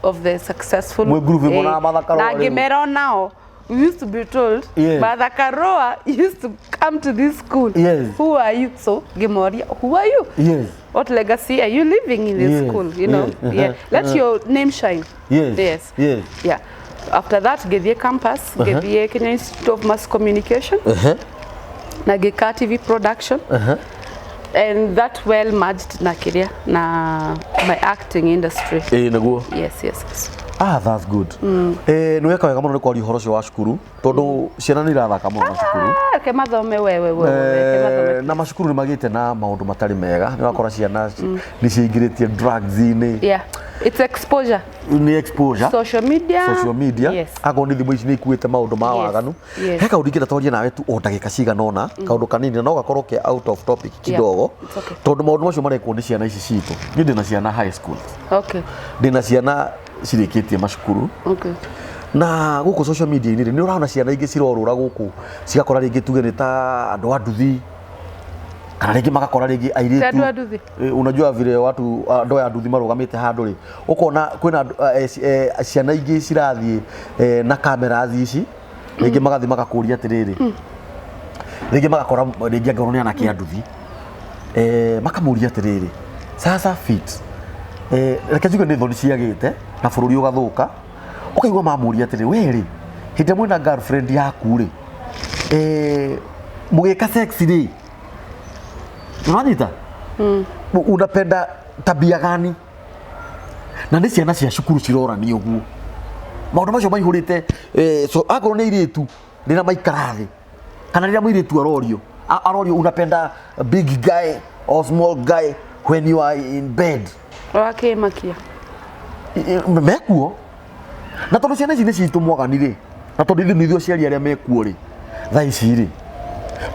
Speaker 2: of the successful.
Speaker 1: Mwĩ group ĩmwe na Martha Karua
Speaker 2: Na
Speaker 1: rĩu.
Speaker 2: ngĩmera onao. We used to be told, Martha Karua used to come to this school.
Speaker 1: Yes.
Speaker 2: Who are you? So, Gimoria, who are you?
Speaker 1: Yes.
Speaker 2: What legacy are you leaving in this school? You know?
Speaker 1: Yes.
Speaker 2: Yeah. Let your name shine.
Speaker 1: Yes.
Speaker 2: Yes.
Speaker 1: Yes.
Speaker 2: Yeah. After that, ngĩthiĩ campus, ngĩthiĩ Kenya Institute of Mass Communication, na ngĩka TV production. And that well merged na kĩrĩa, na my acting industry.
Speaker 1: Nĩguo.
Speaker 2: Yes, yes, yes.
Speaker 1: That's good. Nĩ weka wega mũno nĩ kwaria ũhoro ũcio wa cukuru, tondũ ciana nĩ irathaka mũno na cukuru.
Speaker 2: Reke mathome wewe, wewe, reke mathome.
Speaker 1: Na macukuru nĩ magĩte na maũndũ matarĩ mega. Nĩ ũrakora ciana nĩ ciaingĩrĩtie drugs-inĩ.
Speaker 2: Yeah. It's exposure.
Speaker 1: Nĩ exposure.
Speaker 2: Social media.
Speaker 1: Social media.
Speaker 2: Yes.
Speaker 1: Akorwo nĩ thimũ ici nĩ ikuĩte maũndũ ma waganu.
Speaker 2: Yes.
Speaker 1: He kaũndũ ingĩenda twarie nawe tu o ndagĩka cigana ũna, kaũndũ kanini no gakorwo ke out of topic kidogo.
Speaker 2: It's okay.
Speaker 1: Tondũ maũndũ macio marekwo nĩ ciana ici citũ. Niĩ ndĩna ciana high school.
Speaker 2: Okay.
Speaker 1: Ndĩna ciana cirĩkĩtie macukuru.
Speaker 2: Okay.
Speaker 1: Na gũkũ social media-inĩ rĩ, nĩ ũrona ciana ingĩ cirorũra gũkũ, cigakora rĩngĩ tuge nĩ ta andũ a nduthi, kana rĩngĩ magakora rĩngĩ airĩtu.
Speaker 2: Andũ a nduthi.
Speaker 1: Unajua vile watu andũ aya nduthi marũgamĩte handũ rĩ, ũkona kwĩna ciana ingĩ cirathiĩ na cameras ici, rĩngĩ magathiĩ magakũria atĩrĩrĩ, rĩngĩ magakora rĩngĩ angĩkorwo nĩ anake a nduthi, makamũria atĩrĩrĩ, sasa fit, reke njuge nĩ thoni ciagĩte na bũrũri ũgathũka, ũkaigua mamũria atĩrĩ, we rĩ, hĩndĩ ĩrĩa mwĩna girlfriend yaku rĩ, mũgĩka sex rĩ, unanyita? Unapenda tabia gani? Na nĩ ciana cia cukuru cirorania ũguo. Maũndũ macio maihũrĩte, so akorwo nĩ airĩtu rĩrĩa maikara thĩ, kana rĩrĩa mũirĩtu arorio, arorio unapenda big guy or small guy when you are in bed.
Speaker 2: Wakĩmakia.
Speaker 1: Mekuo. Na tondũ ciana ici nĩ citũ Mwagani rĩ, na tondũ ithuĩ nĩ ithuĩ aciari arĩa mekuo rĩ, thaa ici rĩ,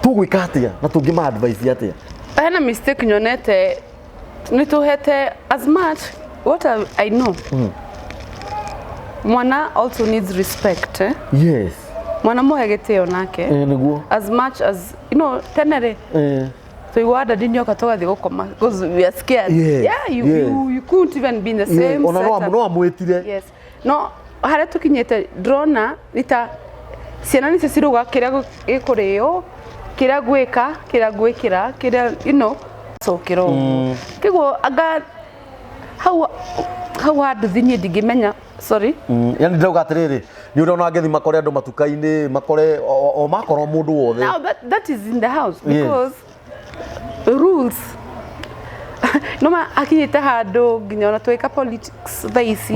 Speaker 1: tũgwĩka atĩa na tũngĩma advice atĩa?
Speaker 2: Hena mistake nyonete nĩ tũhete as much what I know. Mwana also needs respect.
Speaker 1: Yes.
Speaker 2: Mwana muhe gĩtĩo nake.
Speaker 1: Nĩguo.
Speaker 2: As much as you know, tene rĩ. Tũigua daddy nĩoka tũgathiĩ gũkoma because we are scared.
Speaker 1: Yes,
Speaker 2: Yeah, you,
Speaker 1: yes.
Speaker 2: you couldn't even be in the same
Speaker 1: Ona no
Speaker 2: setup.
Speaker 1: no amwĩtire.
Speaker 2: Yes. No harĩa tũkinyĩte ndĩrona nĩ ta ciana nĩcio ciruga kĩrĩa gĩkũrĩo, kĩrĩa ngwĩka, kĩrĩa ngwĩkĩra, kĩrĩa cokera ũguo. Kĩguo anga hau hau handũ niĩ ndingĩmenya, sorry.
Speaker 1: Yani ndĩrauga atĩrĩrĩ, nĩ ũrĩa ona angĩthi makore andũ matuka-inĩ, makore o makorwo mũndũ wothe.
Speaker 2: Now that is in the house because rules no ma akinyĩte handũ nginya ona twĩka politics thaa ici,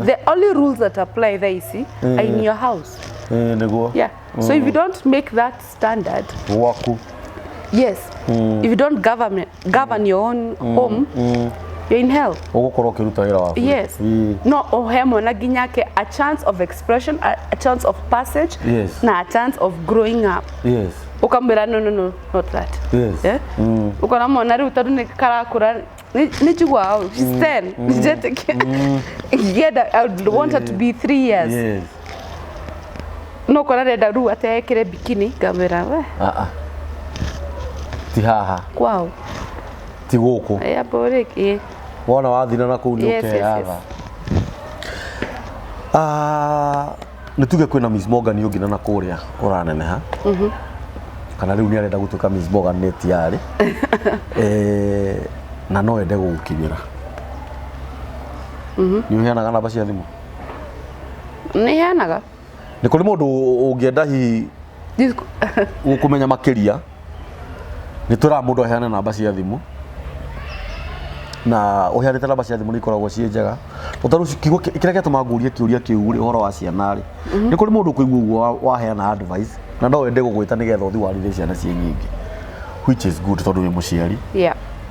Speaker 2: the only rules that apply thaa ici are in your house.
Speaker 1: Nĩguo.
Speaker 2: Yeah, so if you don't make that standard
Speaker 1: gwaku,
Speaker 2: yes, if you don't govern your own home, you're in hell.
Speaker 1: Ũgũkorwo ũkĩruta wĩra waku.
Speaker 2: Yes. No ũhe mwana nginyake a chance of expression, a chance of passage, na a chance of growing up. Ukamwĩra no, no, no, not that. Yeah? Ukona mwana rĩu tondũ nĩ karakũra, nĩ njiguaga she's 10, njetĩkia ngĩenda, I would want her to be 3 years. No kona renda rĩu atĩ ekĩre bikini, ngamwĩra we.
Speaker 1: Ah ah. Ti haha.
Speaker 2: Kwao.
Speaker 1: Ti gũkũ.
Speaker 2: Ĩ amba ũrĩkie.
Speaker 1: Wona wathira na kũu nĩ ũkeyatha. Nĩ tuge kwĩna Miss Morgan ũngĩ na kũrĩa ũraneneha. Kana rĩu nĩ arenda gũtuĩka Miss Morgan nĩ tiarĩ. Na no ende gũgũkinyĩra. Nĩ ũheanaga namba cia thimũ?
Speaker 2: Nĩ heanaga.
Speaker 1: Nĩ kũrĩ mũndũ ũngĩenda hihi gũkũmenya makĩria, nĩ twĩraga mũndũ aheane namba cia thimũ, na ũheanĩte namba cia thimũ nĩ ikoragwo ciĩ njega. Tondũ kiugo kĩrĩa gĩatũma ngũrie kĩũria kĩu rĩ, ũhoro wa ciana rĩ, nĩ kũrĩ mũndũ ũkũigua ũguo waheana advice na no wende gũgwĩta nĩgetha ũthiĩ warĩrie ciana ciĩ nyingĩ, which is good tondũ wĩ mũciari.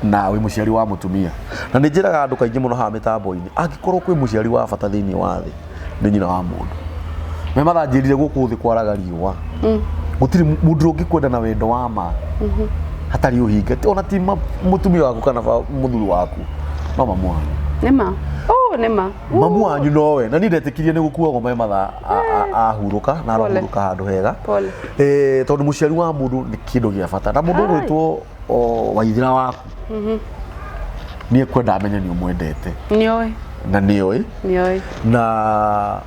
Speaker 1: Na wĩ mũciari wa mũtumia. Na nĩ njĩraga andũ kaingĩ mũno haha mĩtambo-inĩ, angĩkorwo kwĩ mũciari wa bata thĩinĩ wa thĩ, nĩ nyina wa mũndũ. Me mathanjĩrire gũkũ thĩ kwaraga riũa. Gũtirĩ mũndũ ũngĩkwenda na wendo wa ma. Hatarĩ ũhinga. Ona ti mũtumia waku kana mũthuri waku. No mamu wanyu.
Speaker 2: Nĩ ma. Oh, nĩ ma.
Speaker 1: Mamu wanyu nowe. Na niĩ ndetĩkirie nĩ gũkuagwo me mathaa ahurũka na arahurũka handũ hega. Tondũ mũciari wa mũndũ nĩ kĩndũ gĩa bata. Na mũndũ ũgwĩtwo waithira waku. Nĩ ekwenda amenye nĩ ũmwendete.
Speaker 2: Nĩoĩ.
Speaker 1: Na nĩoĩ.
Speaker 2: Nĩoĩ.
Speaker 1: Na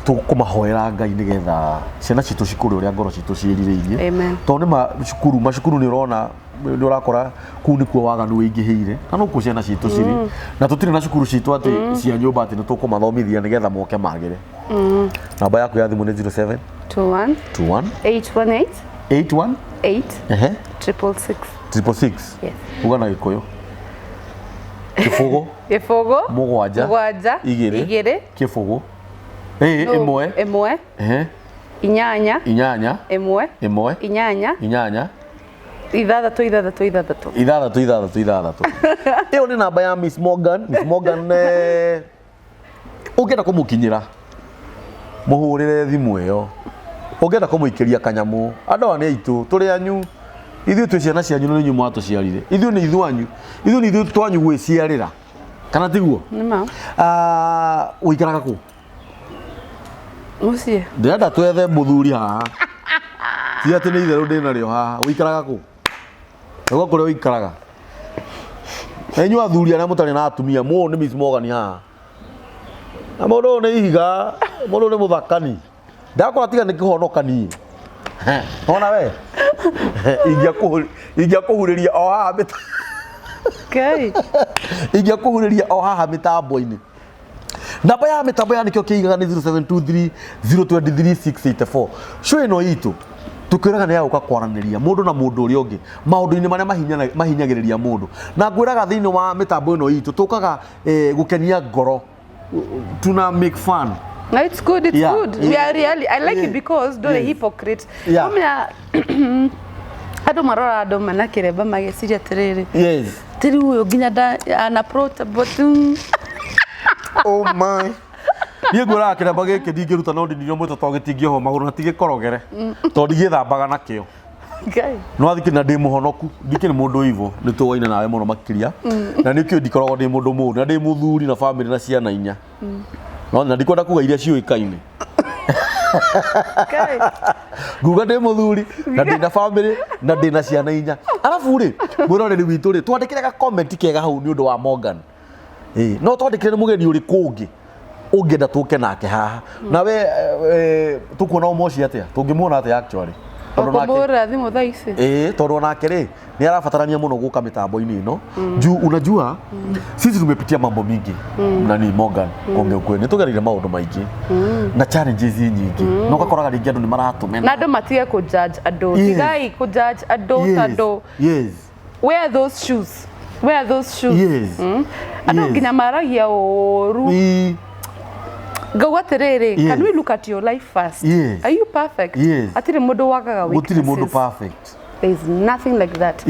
Speaker 1: tũkũmahoera Ngai nĩgetha ciana citũ cikũre ũrĩa ngoro citũ ciĩrirĩirie. Tondũ nĩ macukuru, macukuru nĩ ũrona, nĩ ũrakora kũu nĩkuo waganu wĩingĩhĩire. Na nokuo ciana citũ cirĩ. Na tũtirĩ na cukuru citũ atĩ cia nyũmba atĩ nĩ tũkũmathomithia nĩgetha moke magĩre. Namba yaku ya thimũ nĩ 07
Speaker 2: 21
Speaker 1: 21
Speaker 2: 818
Speaker 1: 81
Speaker 2: 8 666.
Speaker 1: 666.
Speaker 2: Yes.
Speaker 1: Uga na Gĩkũyũ. Kĩbũgũ.
Speaker 2: Kĩbũgũ.
Speaker 1: Mũgwanja.
Speaker 2: Mũgwanja.
Speaker 1: Igĩrĩ.
Speaker 2: Igĩrĩ.
Speaker 1: Kĩbũgũ. Ĩmwe.
Speaker 2: Ĩmwe. Inyanya.
Speaker 1: Inyanya.
Speaker 2: Ĩmwe.
Speaker 1: Ĩmwe.
Speaker 2: Inyanya.
Speaker 1: Inyanya.
Speaker 2: Ithathatũ, ithathatũ, ithathatũ.
Speaker 1: Ithathatũ, ithathatũ, ithathatũ. Ĩyo nĩ namba ya Miss Morgan. Miss Morgan, ũngĩenda kũmũkinyĩra, mũhũrĩre thimũ ĩyo. Ũngĩenda kũmũikĩria kanyamũ, andũ aya nĩ aitũ, tũrĩ anyu. Ithuĩ twĩ ciana cianyu na nĩ inyuĩ mwatũciarire. Ithuĩ nĩ ithuĩ anyu. Ithuĩ nĩ ithuĩ twanyu gwĩciarĩra. Kana tiguo?
Speaker 2: Nĩ ma.
Speaker 1: Ũikaraga kũ?
Speaker 2: Mũciĩ.
Speaker 1: Ndĩrenda twethe mũthuri haha. Ti atĩ nĩ itherũ ndĩ narĩo haha. Ũikaraga kũ? Nĩguo kũrĩa ũikaraga. Na inyuĩ athuri arĩa mũtarĩ na atumia, mũũ nĩ Miss Morgan haha. Na mũndũ ũyũ nĩ ihiga, mũndũ ũyũ nĩ mũthakani. Ndakora tiga nĩ kĩhonoka niĩ. Ona we. Ingĩakũhurĩria o haha
Speaker 2: Ngai.
Speaker 1: Ingĩakũhurĩria o haha mĩtambo-inĩ. Namba ya mĩtambo ya nĩkĩo kĩigaga nĩ 0723 023 684. Show ĩno itũ tũkwĩraga nĩ ya gũka kwaranĩria mũndũ na mũndũ ũrĩa ũngĩ maũndũ-inĩ marĩa mahinyagĩrĩria mũndũ. Na ngwĩraga thĩinĩ wa mĩtambo ĩno itũ tũkaga gũkenia ngoro. Tuna make fun.
Speaker 2: No, it's good, it's good. We are really, I like it because don't hypocrite. Kumya andũ marora andũ mena kĩremba magĩciria atĩrĩrĩ.
Speaker 1: Yes.
Speaker 2: Tĩri ũyũ nginya nda ana but.
Speaker 1: Oh my. Niĩ ngwĩraga kĩremba gĩkĩ ndingĩruta no ndinirio mwĩto tondũ gĩtingĩohwo magũrũ na tigĩkorogere. Tondũ ndigĩthambaga nakĩo.
Speaker 2: Ngai.
Speaker 1: No athikĩ na ndĩ mũhonoku, ndikĩrĩ mũndũ ivo, nĩ tũwaine nawe mũno makĩria. Na nĩkĩo ndikoragwo ndĩ mũndũ mũũru, na ndĩ mũthuri na family na ciana inya. No na ndikwenda kuga iria ciũĩkaine.
Speaker 2: Ngai.
Speaker 1: Nguga ndĩ mũthuri na ndĩna family na ndĩna ciana inya. Arabu rĩ, mwĩroreri witũ rĩ, twandĩkĩre ga comment kega hau nĩ ũndũ wa Morgan. Ĩĩ, no twandĩkĩre nĩ mũgeni ũrĩkũ ũngĩ ũngĩenda tũke nake haha. Nawe tũkuona ũmoci atĩa? Tũngĩmuona atĩa actually?
Speaker 2: Tondũ nake Ũkũmũhũrĩra thimũ thaa ici.
Speaker 1: Ĩĩ, tondũ onake rĩ nĩ arabatarania mũno gũka mĩtambo-inĩ ĩno. Juu unajua sisi tumepitia mambo mingi. Nani Morgan, kuongea ukweli nĩ tũgereire maũndũ maingĩ na challenges nyingĩ, na ũgakoraga rĩngĩ andũ nĩ maratũmena.
Speaker 2: Na andũ matige kũ-judge andũ. Tigai kũ-judge andũ tondũ wear those shoes. Wear those shoes. Andũ nginya maragia ũru. Ngauga atĩrĩrĩ, can we look at your life first?
Speaker 1: Yes.
Speaker 2: Are you perfect?
Speaker 1: Yes.
Speaker 2: Hatirĩ mũndũ wagaga
Speaker 1: Gũtirĩ mũndũ
Speaker 2: weaknesses.
Speaker 1: perfect.
Speaker 2: There is nothing like that.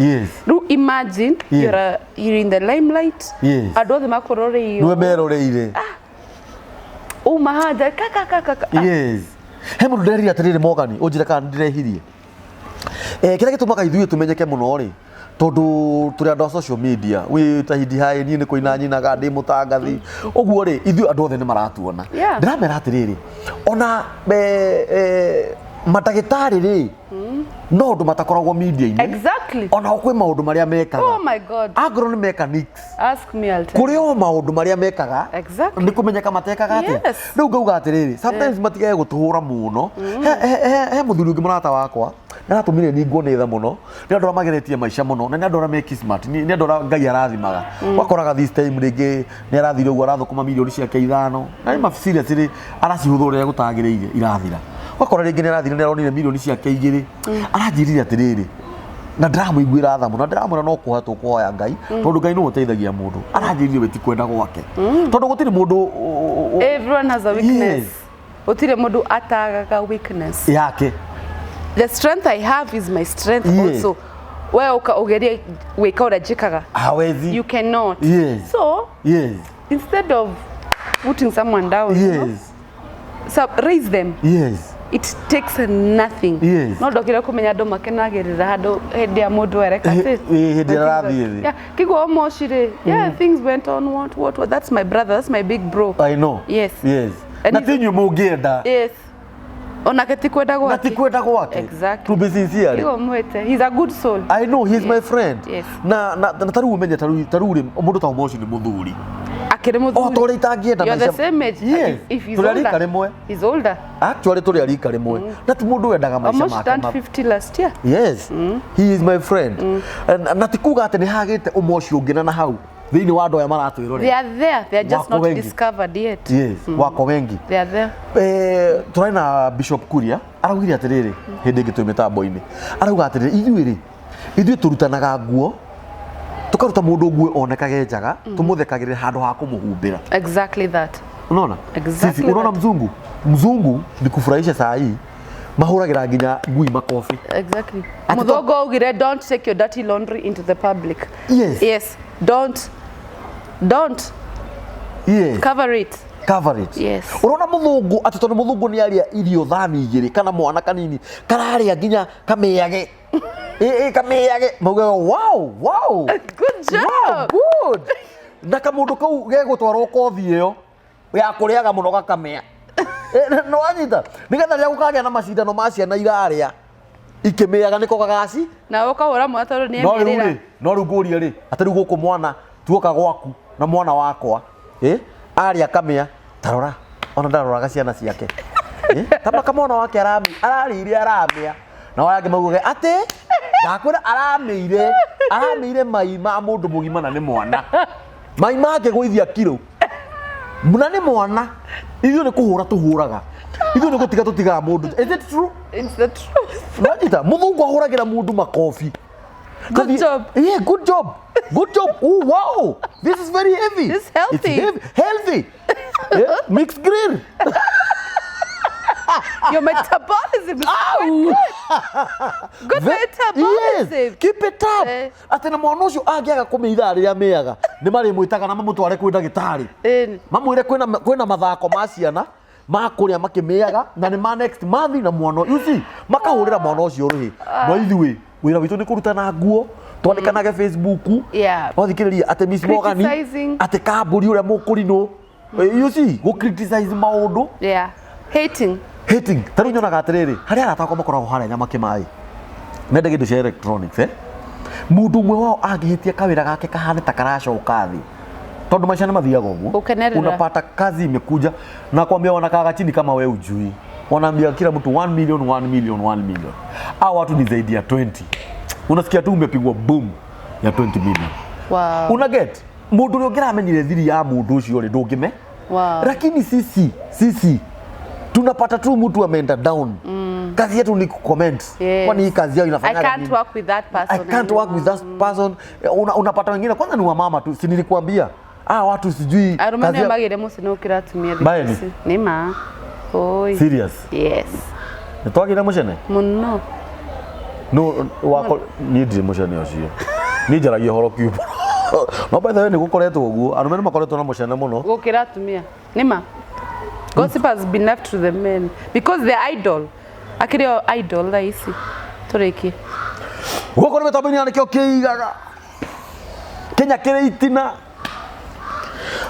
Speaker 2: Rĩu imagine you're in the limelight. Andũ othe makũroreire.
Speaker 1: Nĩwe meroreire.
Speaker 2: Uma haja kaka kaka kaka.
Speaker 1: Yes. He mũndũ ndĩrerire atĩrĩrĩ Morgan, ũnjĩre kana nĩndĩrehirie. Kĩrĩa gĩtũmaga ithuĩ tũmenyeke mũno rĩ, tondũ tũrĩ andũ a social media, wĩ ta Hindi Hai, niĩ nĩ kũina nyinaga, ndĩ mũtangathi. Ũguo rĩ, ithuĩ andũ othe nĩ maratuona. Ndĩramera atĩrĩrĩ, ona mandagĩtarĩ rĩ, no ũndũ matakoragwo media-inĩ.
Speaker 2: Exactly.
Speaker 1: Ona kwĩ maũndũ marĩa mekaga.
Speaker 2: Oh my God.
Speaker 1: Angorwo nĩ mechanics.
Speaker 2: Ask me, I'll tell
Speaker 1: Kũrĩ o maũndũ marĩa mekaga.
Speaker 2: Exactly.
Speaker 1: Nĩ kũmenyeka matekaga atĩa.
Speaker 2: Yes.
Speaker 1: Rĩu ngauga atĩrĩrĩ, sometimes matigage gũtũhũra mũno. He mũthuri ũngĩ mũrata wakwa, nĩaratũmire ningwo nĩ tha mũno. Nĩ andũ arĩa mageretie maica mũno, na nĩ andũ arĩa me kismat, nĩ andũ arĩa Ngai arathimaga. Wakoraga this time rĩngĩ nĩ arathire ũguo arathũkũma mirioni ciake ithano. Na nĩ ma seriously aracihũthĩra ũrĩa gũtagĩrĩire irathira. Wakora rĩngĩ nĩ arathire nĩ aronire mirioni ciake igĩrĩ. Aranjĩrire atĩrĩrĩ, na ndĩramũiguĩra tha mũno, na ndĩramwĩra no kũhoya tũkũhoya Ngai, tondũ Ngai nĩwe ũteithagia mũndũ. Aranjĩrire we ti kwenda gwake. Tondũ gũtirĩ mũndũ
Speaker 2: Everyone has a weakness. Gũtirĩ mũndũ atagaga weakness.
Speaker 1: Yake.
Speaker 2: The strength I have is my strength also. We uka ugerie gwĩka ũrĩa njĩkaga.
Speaker 1: Hawezi.
Speaker 2: You cannot.
Speaker 1: Yes.
Speaker 2: So, instead of putting someone down, you know, so raise them.
Speaker 1: Yes.
Speaker 2: It takes nothing.
Speaker 1: Yes.
Speaker 2: No ndokire kũmenya andũ makenagĩrĩra handũ hĩndĩ ya mũndũ ereka atĩ.
Speaker 1: Hĩndĩ ĩrĩa arathiĩ thĩ.
Speaker 2: Yeah, kiguo Moshi rĩ. Yeah, things went on what. That's my brother, that's my big bro.
Speaker 1: I know.
Speaker 2: Yes.
Speaker 1: Yes.
Speaker 2: And
Speaker 1: Na
Speaker 2: he's
Speaker 1: ti inyuĩ mũngĩenda.
Speaker 2: Yes. Onake ti kwenda
Speaker 1: Na
Speaker 2: gwake.
Speaker 1: ti kwenda gwake.
Speaker 2: Exactly.
Speaker 1: To be sincere.
Speaker 2: Kiguo mwĩte. He's a good soul.
Speaker 1: I know he's my friend.
Speaker 2: Yes.
Speaker 1: Na ta rĩu ũmenye ta rĩu rĩ mũndũ ta Moshi nĩ mũthuri.
Speaker 2: Akĩrĩ mũthuri.
Speaker 1: O ta ũrĩa itangĩenda
Speaker 2: You're the
Speaker 1: maica.
Speaker 2: same age.
Speaker 1: Yes.
Speaker 2: If he's
Speaker 1: Tũrĩ a rika
Speaker 2: older.
Speaker 1: rĩmwe.
Speaker 2: He's older.
Speaker 1: Actually tũrĩ a rika rĩmwe. Na ti mũndũ wendaga maica
Speaker 2: Almost
Speaker 1: make
Speaker 2: turned 50 last year.
Speaker 1: Yes. He is my friend. Na ti kuga atĩ nĩ hagĩte ũmoci ũngĩ na hau thĩinĩ wa andũ aya maratwĩrorera.
Speaker 2: They are there. They are just
Speaker 1: Wako
Speaker 2: not
Speaker 1: wengi.
Speaker 2: discovered yet.
Speaker 1: Yes, wako wengi.
Speaker 2: They are there.
Speaker 1: Tũrarĩ na Bishop Kuria araugire atĩrĩrĩ hĩndĩ ĩngĩ twĩ mĩtambo-inĩ, arauga atĩrĩrĩ, ithuĩ rĩ, ithuĩ tũrutanaga nguo, tũkaruta mũndũ nguo onekage njaga, tũmũthekagĩrĩre handũ ha kũmũhumbĩra.
Speaker 2: Exactly that.
Speaker 1: Unaona?
Speaker 2: Exactly
Speaker 1: Sisi, unaona
Speaker 2: that.
Speaker 1: mzungu? Mzungu ni kufurahisha saa hii mahũragĩra nginya ngui makobi.
Speaker 2: Exactly.
Speaker 1: Ati
Speaker 2: Mũthũngũ augire don't take your dirty laundry into the public.
Speaker 1: Yes.
Speaker 2: Yes. Don't. Don't.
Speaker 1: Yes.
Speaker 2: Cover it.
Speaker 1: Cover it.
Speaker 2: Yes.
Speaker 1: Urona mũthũngũ atĩ tondũ mũthũngũ nĩ arĩa irio thani igĩrĩ kana mwana kanini kararĩa nginya kamĩage. Ĩ kamĩage. Maugaga wow, wow.
Speaker 2: Good job.
Speaker 1: Wow, good. Na kamũndũ kau gegũtwarwo kothi ĩyo ya kũrĩaga mũno gakamĩa. Nĩ wanyita? Nĩgetha rĩrĩa gũkagĩa na macindano ma ciana irarĩa ikĩmĩaga nĩko gagaci.
Speaker 2: Na ũkahũra mwana tondũ nĩ
Speaker 1: No rĩu
Speaker 2: emĩrĩra.
Speaker 1: rĩ, no rĩu ngũrie rĩ, atĩ rĩu gũkũ mwana tuoka gwaku na mwana wakwa, arĩa kamĩa, tarora, ona ndaroraga ciana ciake. Tamaka mwana wake ararĩire aramĩa. Na arĩa angĩ maugaga atĩ ndakwĩra aramĩire mai ma mũndũ mũgima na nĩ mwana. Mai make gũithia kiro. Na nĩ mwana. Ithuĩ nĩ kũhũra tũhũraga. Ithuĩ nĩ gũtiga tũtigaga mũndũ. Is it true?
Speaker 2: It's the truth.
Speaker 1: Wanyita, mũthũngũ ahũragĩra mũndũ makobi.
Speaker 2: Good job.
Speaker 1: Yeah, good job. Good job. Oh, wow. This is very heavy.
Speaker 2: It's healthy.
Speaker 1: It's heavy. Healthy. Yeah, mixed grill.
Speaker 2: Your metabolism is quite good. Good metabolism.
Speaker 1: Yes. Keep it up. Atĩ na mwana ũcio angĩaga kũmĩa ithaa rĩrĩa amĩaga, nĩ marĩmwĩtaga na mamũtware kwĩ ndagĩtarĩ. Mamwĩre kwĩna mathako ma ciana ma kũrĩa makĩmĩaga na nĩ ma next month na mwana, you see, makahũrĩra mwana ũcio rũhĩ. No ithuĩ wĩra witũ nĩ kũrutana nguo, twandĩkanage Facebook.
Speaker 2: Yeah.
Speaker 1: Wathikĩrĩria atĩ Miss Morgan,
Speaker 2: Criticizing.
Speaker 1: atĩ kambũri ũrĩa mũkũrinũ. You see, gũ criticize maũndũ.
Speaker 2: Yeah. Hating.
Speaker 1: Hating. Ta rĩu nyonaga atĩrĩrĩ, harĩa arata akwa makoragwo harĩa Nyamakĩmaĩ, mendagia indo cia electronics, eh? Mũndũ ũmwe wao angĩhĩtia kawĩra gake kahane ta karacoka thĩ, tondũ maisha nĩ mathiaga ũguo.
Speaker 2: Gũkenerera.
Speaker 1: Unapata kazi imekuja na kwambia wanakaga chini kama we ujui, wanaambia kila mtu 1 million, 1 million, 1 million. Hao watu ni zaidi ya 20. Unasikia tu umepigwa boom ya 20 million. Una get mũndũ ũrĩa ũngĩramenyire thiri ya mũndũ ũcio rĩ, ndũngĩme. Lakini sisi tunapata tu mtu ameenda down, kazi yetu ni kucomment. Kwani hii kazi yao
Speaker 2: I
Speaker 1: inafanyaga
Speaker 2: can't
Speaker 1: nini?
Speaker 2: work with that person.
Speaker 1: I can't work with that person. Unapata wengine kwanza ni wamama tu, si nilikuambia watu sijui
Speaker 2: Arũme
Speaker 1: kazi
Speaker 2: nĩo
Speaker 1: yao-
Speaker 2: magĩre mũciĩ nĩ gũkĩra atumia thikũ
Speaker 1: Baeni.
Speaker 2: ici. Nĩ ma. Oi.
Speaker 1: Serious?
Speaker 2: Yes.
Speaker 1: Nĩ twagĩire mũcene?
Speaker 2: Mũno.
Speaker 1: No wako niĩ ndirĩ mũcene ũcio, niĩ njaragia ũhoro kiumbo. No by the way, nĩ gũkoretwo ũguo, arũme nĩ makoretwo na mũcene mũno.
Speaker 2: Gũkĩra atumia. Nĩ ma. Gossip has been left to the men because they're idle. Akĩrĩ o idle thaa ici. Tũrĩkie.
Speaker 1: Gũkũ nĩ mĩtambo-inĩ ya nĩkĩo kĩigaga Kenya kĩrĩ itina.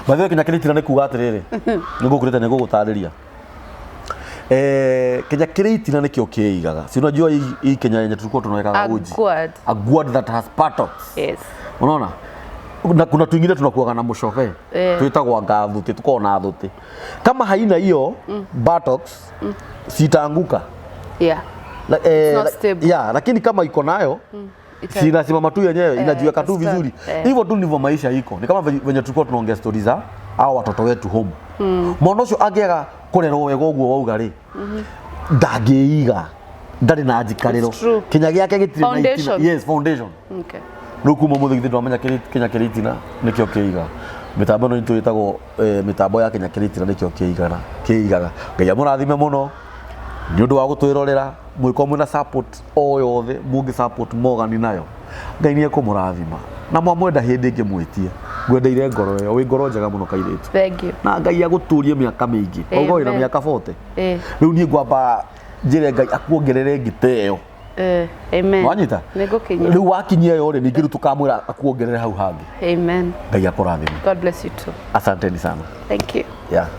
Speaker 1: By the way, Kenya kĩrĩ itina nĩ kuga atĩrĩrĩ, nĩ ngũkũrĩte, nĩ ngũgũtarĩria. Kenya kĩrĩ itina nĩkĩo kĩigaga. Si unajua hii Kenya yenye tulikuwa tunaweka
Speaker 2: A
Speaker 1: uji,
Speaker 2: gourd.
Speaker 1: A gourd that has buttocks.
Speaker 2: Yes.
Speaker 1: Unaona, na kuna twingine tunakuwaga na mũcobe, twĩtagwo ngathuti, tukoragwo na thuti. Kama haina hiyo buttocks, sitaanguka.
Speaker 2: It's not stable.
Speaker 1: Yeah, lakini kama iko nayo, si inasimama tu yenyewe, inajiweka tu
Speaker 2: ita
Speaker 1: vizuri.
Speaker 2: stand.
Speaker 1: Hivyo tu ndivyo maisha iko. Ni kama venye tulikuwa tunaongea stories za hao watoto wetu home. Mwana ũcio angĩaga kũrerwo wega ũguo wauga rĩ, ndangĩiga, ndarĩ na njikarĩro.
Speaker 2: It's true.
Speaker 1: Kinya gĩake gĩtirĩ na itina.
Speaker 2: Foundation.
Speaker 1: Yes, foundation. Rĩu kuma ũmũthĩ githĩ ndwamenya Kenya kĩrĩ itina nĩkĩo kĩiga. Mĩtambo ĩno itũ ĩtagwo mĩtambo ya Kenya kĩrĩ itina nĩkĩo kĩigaga kĩigaga. Ngai amũrathime mũno nĩ ũndũ wa gũtwĩrorera. Mwĩko mwĩna support o yothe mũngĩ support Morgan nayo, Ngai nĩ ekũmũrathima na mwamwenda hĩndĩ ĩngĩ mwĩtie. Ngwendeire ngoro ĩyo, wĩ ngoro njega mũno kairĩtu.
Speaker 2: Thank you.
Speaker 1: Na Ngai agũtũrie mĩaka mĩingĩ. Wauga wĩna
Speaker 2: Amen.
Speaker 1: mĩaka 40.
Speaker 2: Eh.
Speaker 1: Rĩu niĩ ngwamba njĩre Ngai akuongerere ngita ĩyo.
Speaker 2: Amen.
Speaker 1: Wanyita?
Speaker 2: Nĩngũkinyia.
Speaker 1: Rĩu wakinyia ĩyo rĩ, ningĩ rĩu tũkamwĩra akuongerere hau hangĩ.
Speaker 2: Amen.
Speaker 1: Ngai akũrathime.
Speaker 2: God bless you too.
Speaker 1: Asanteni sana.
Speaker 2: Thank you.
Speaker 1: Yeah.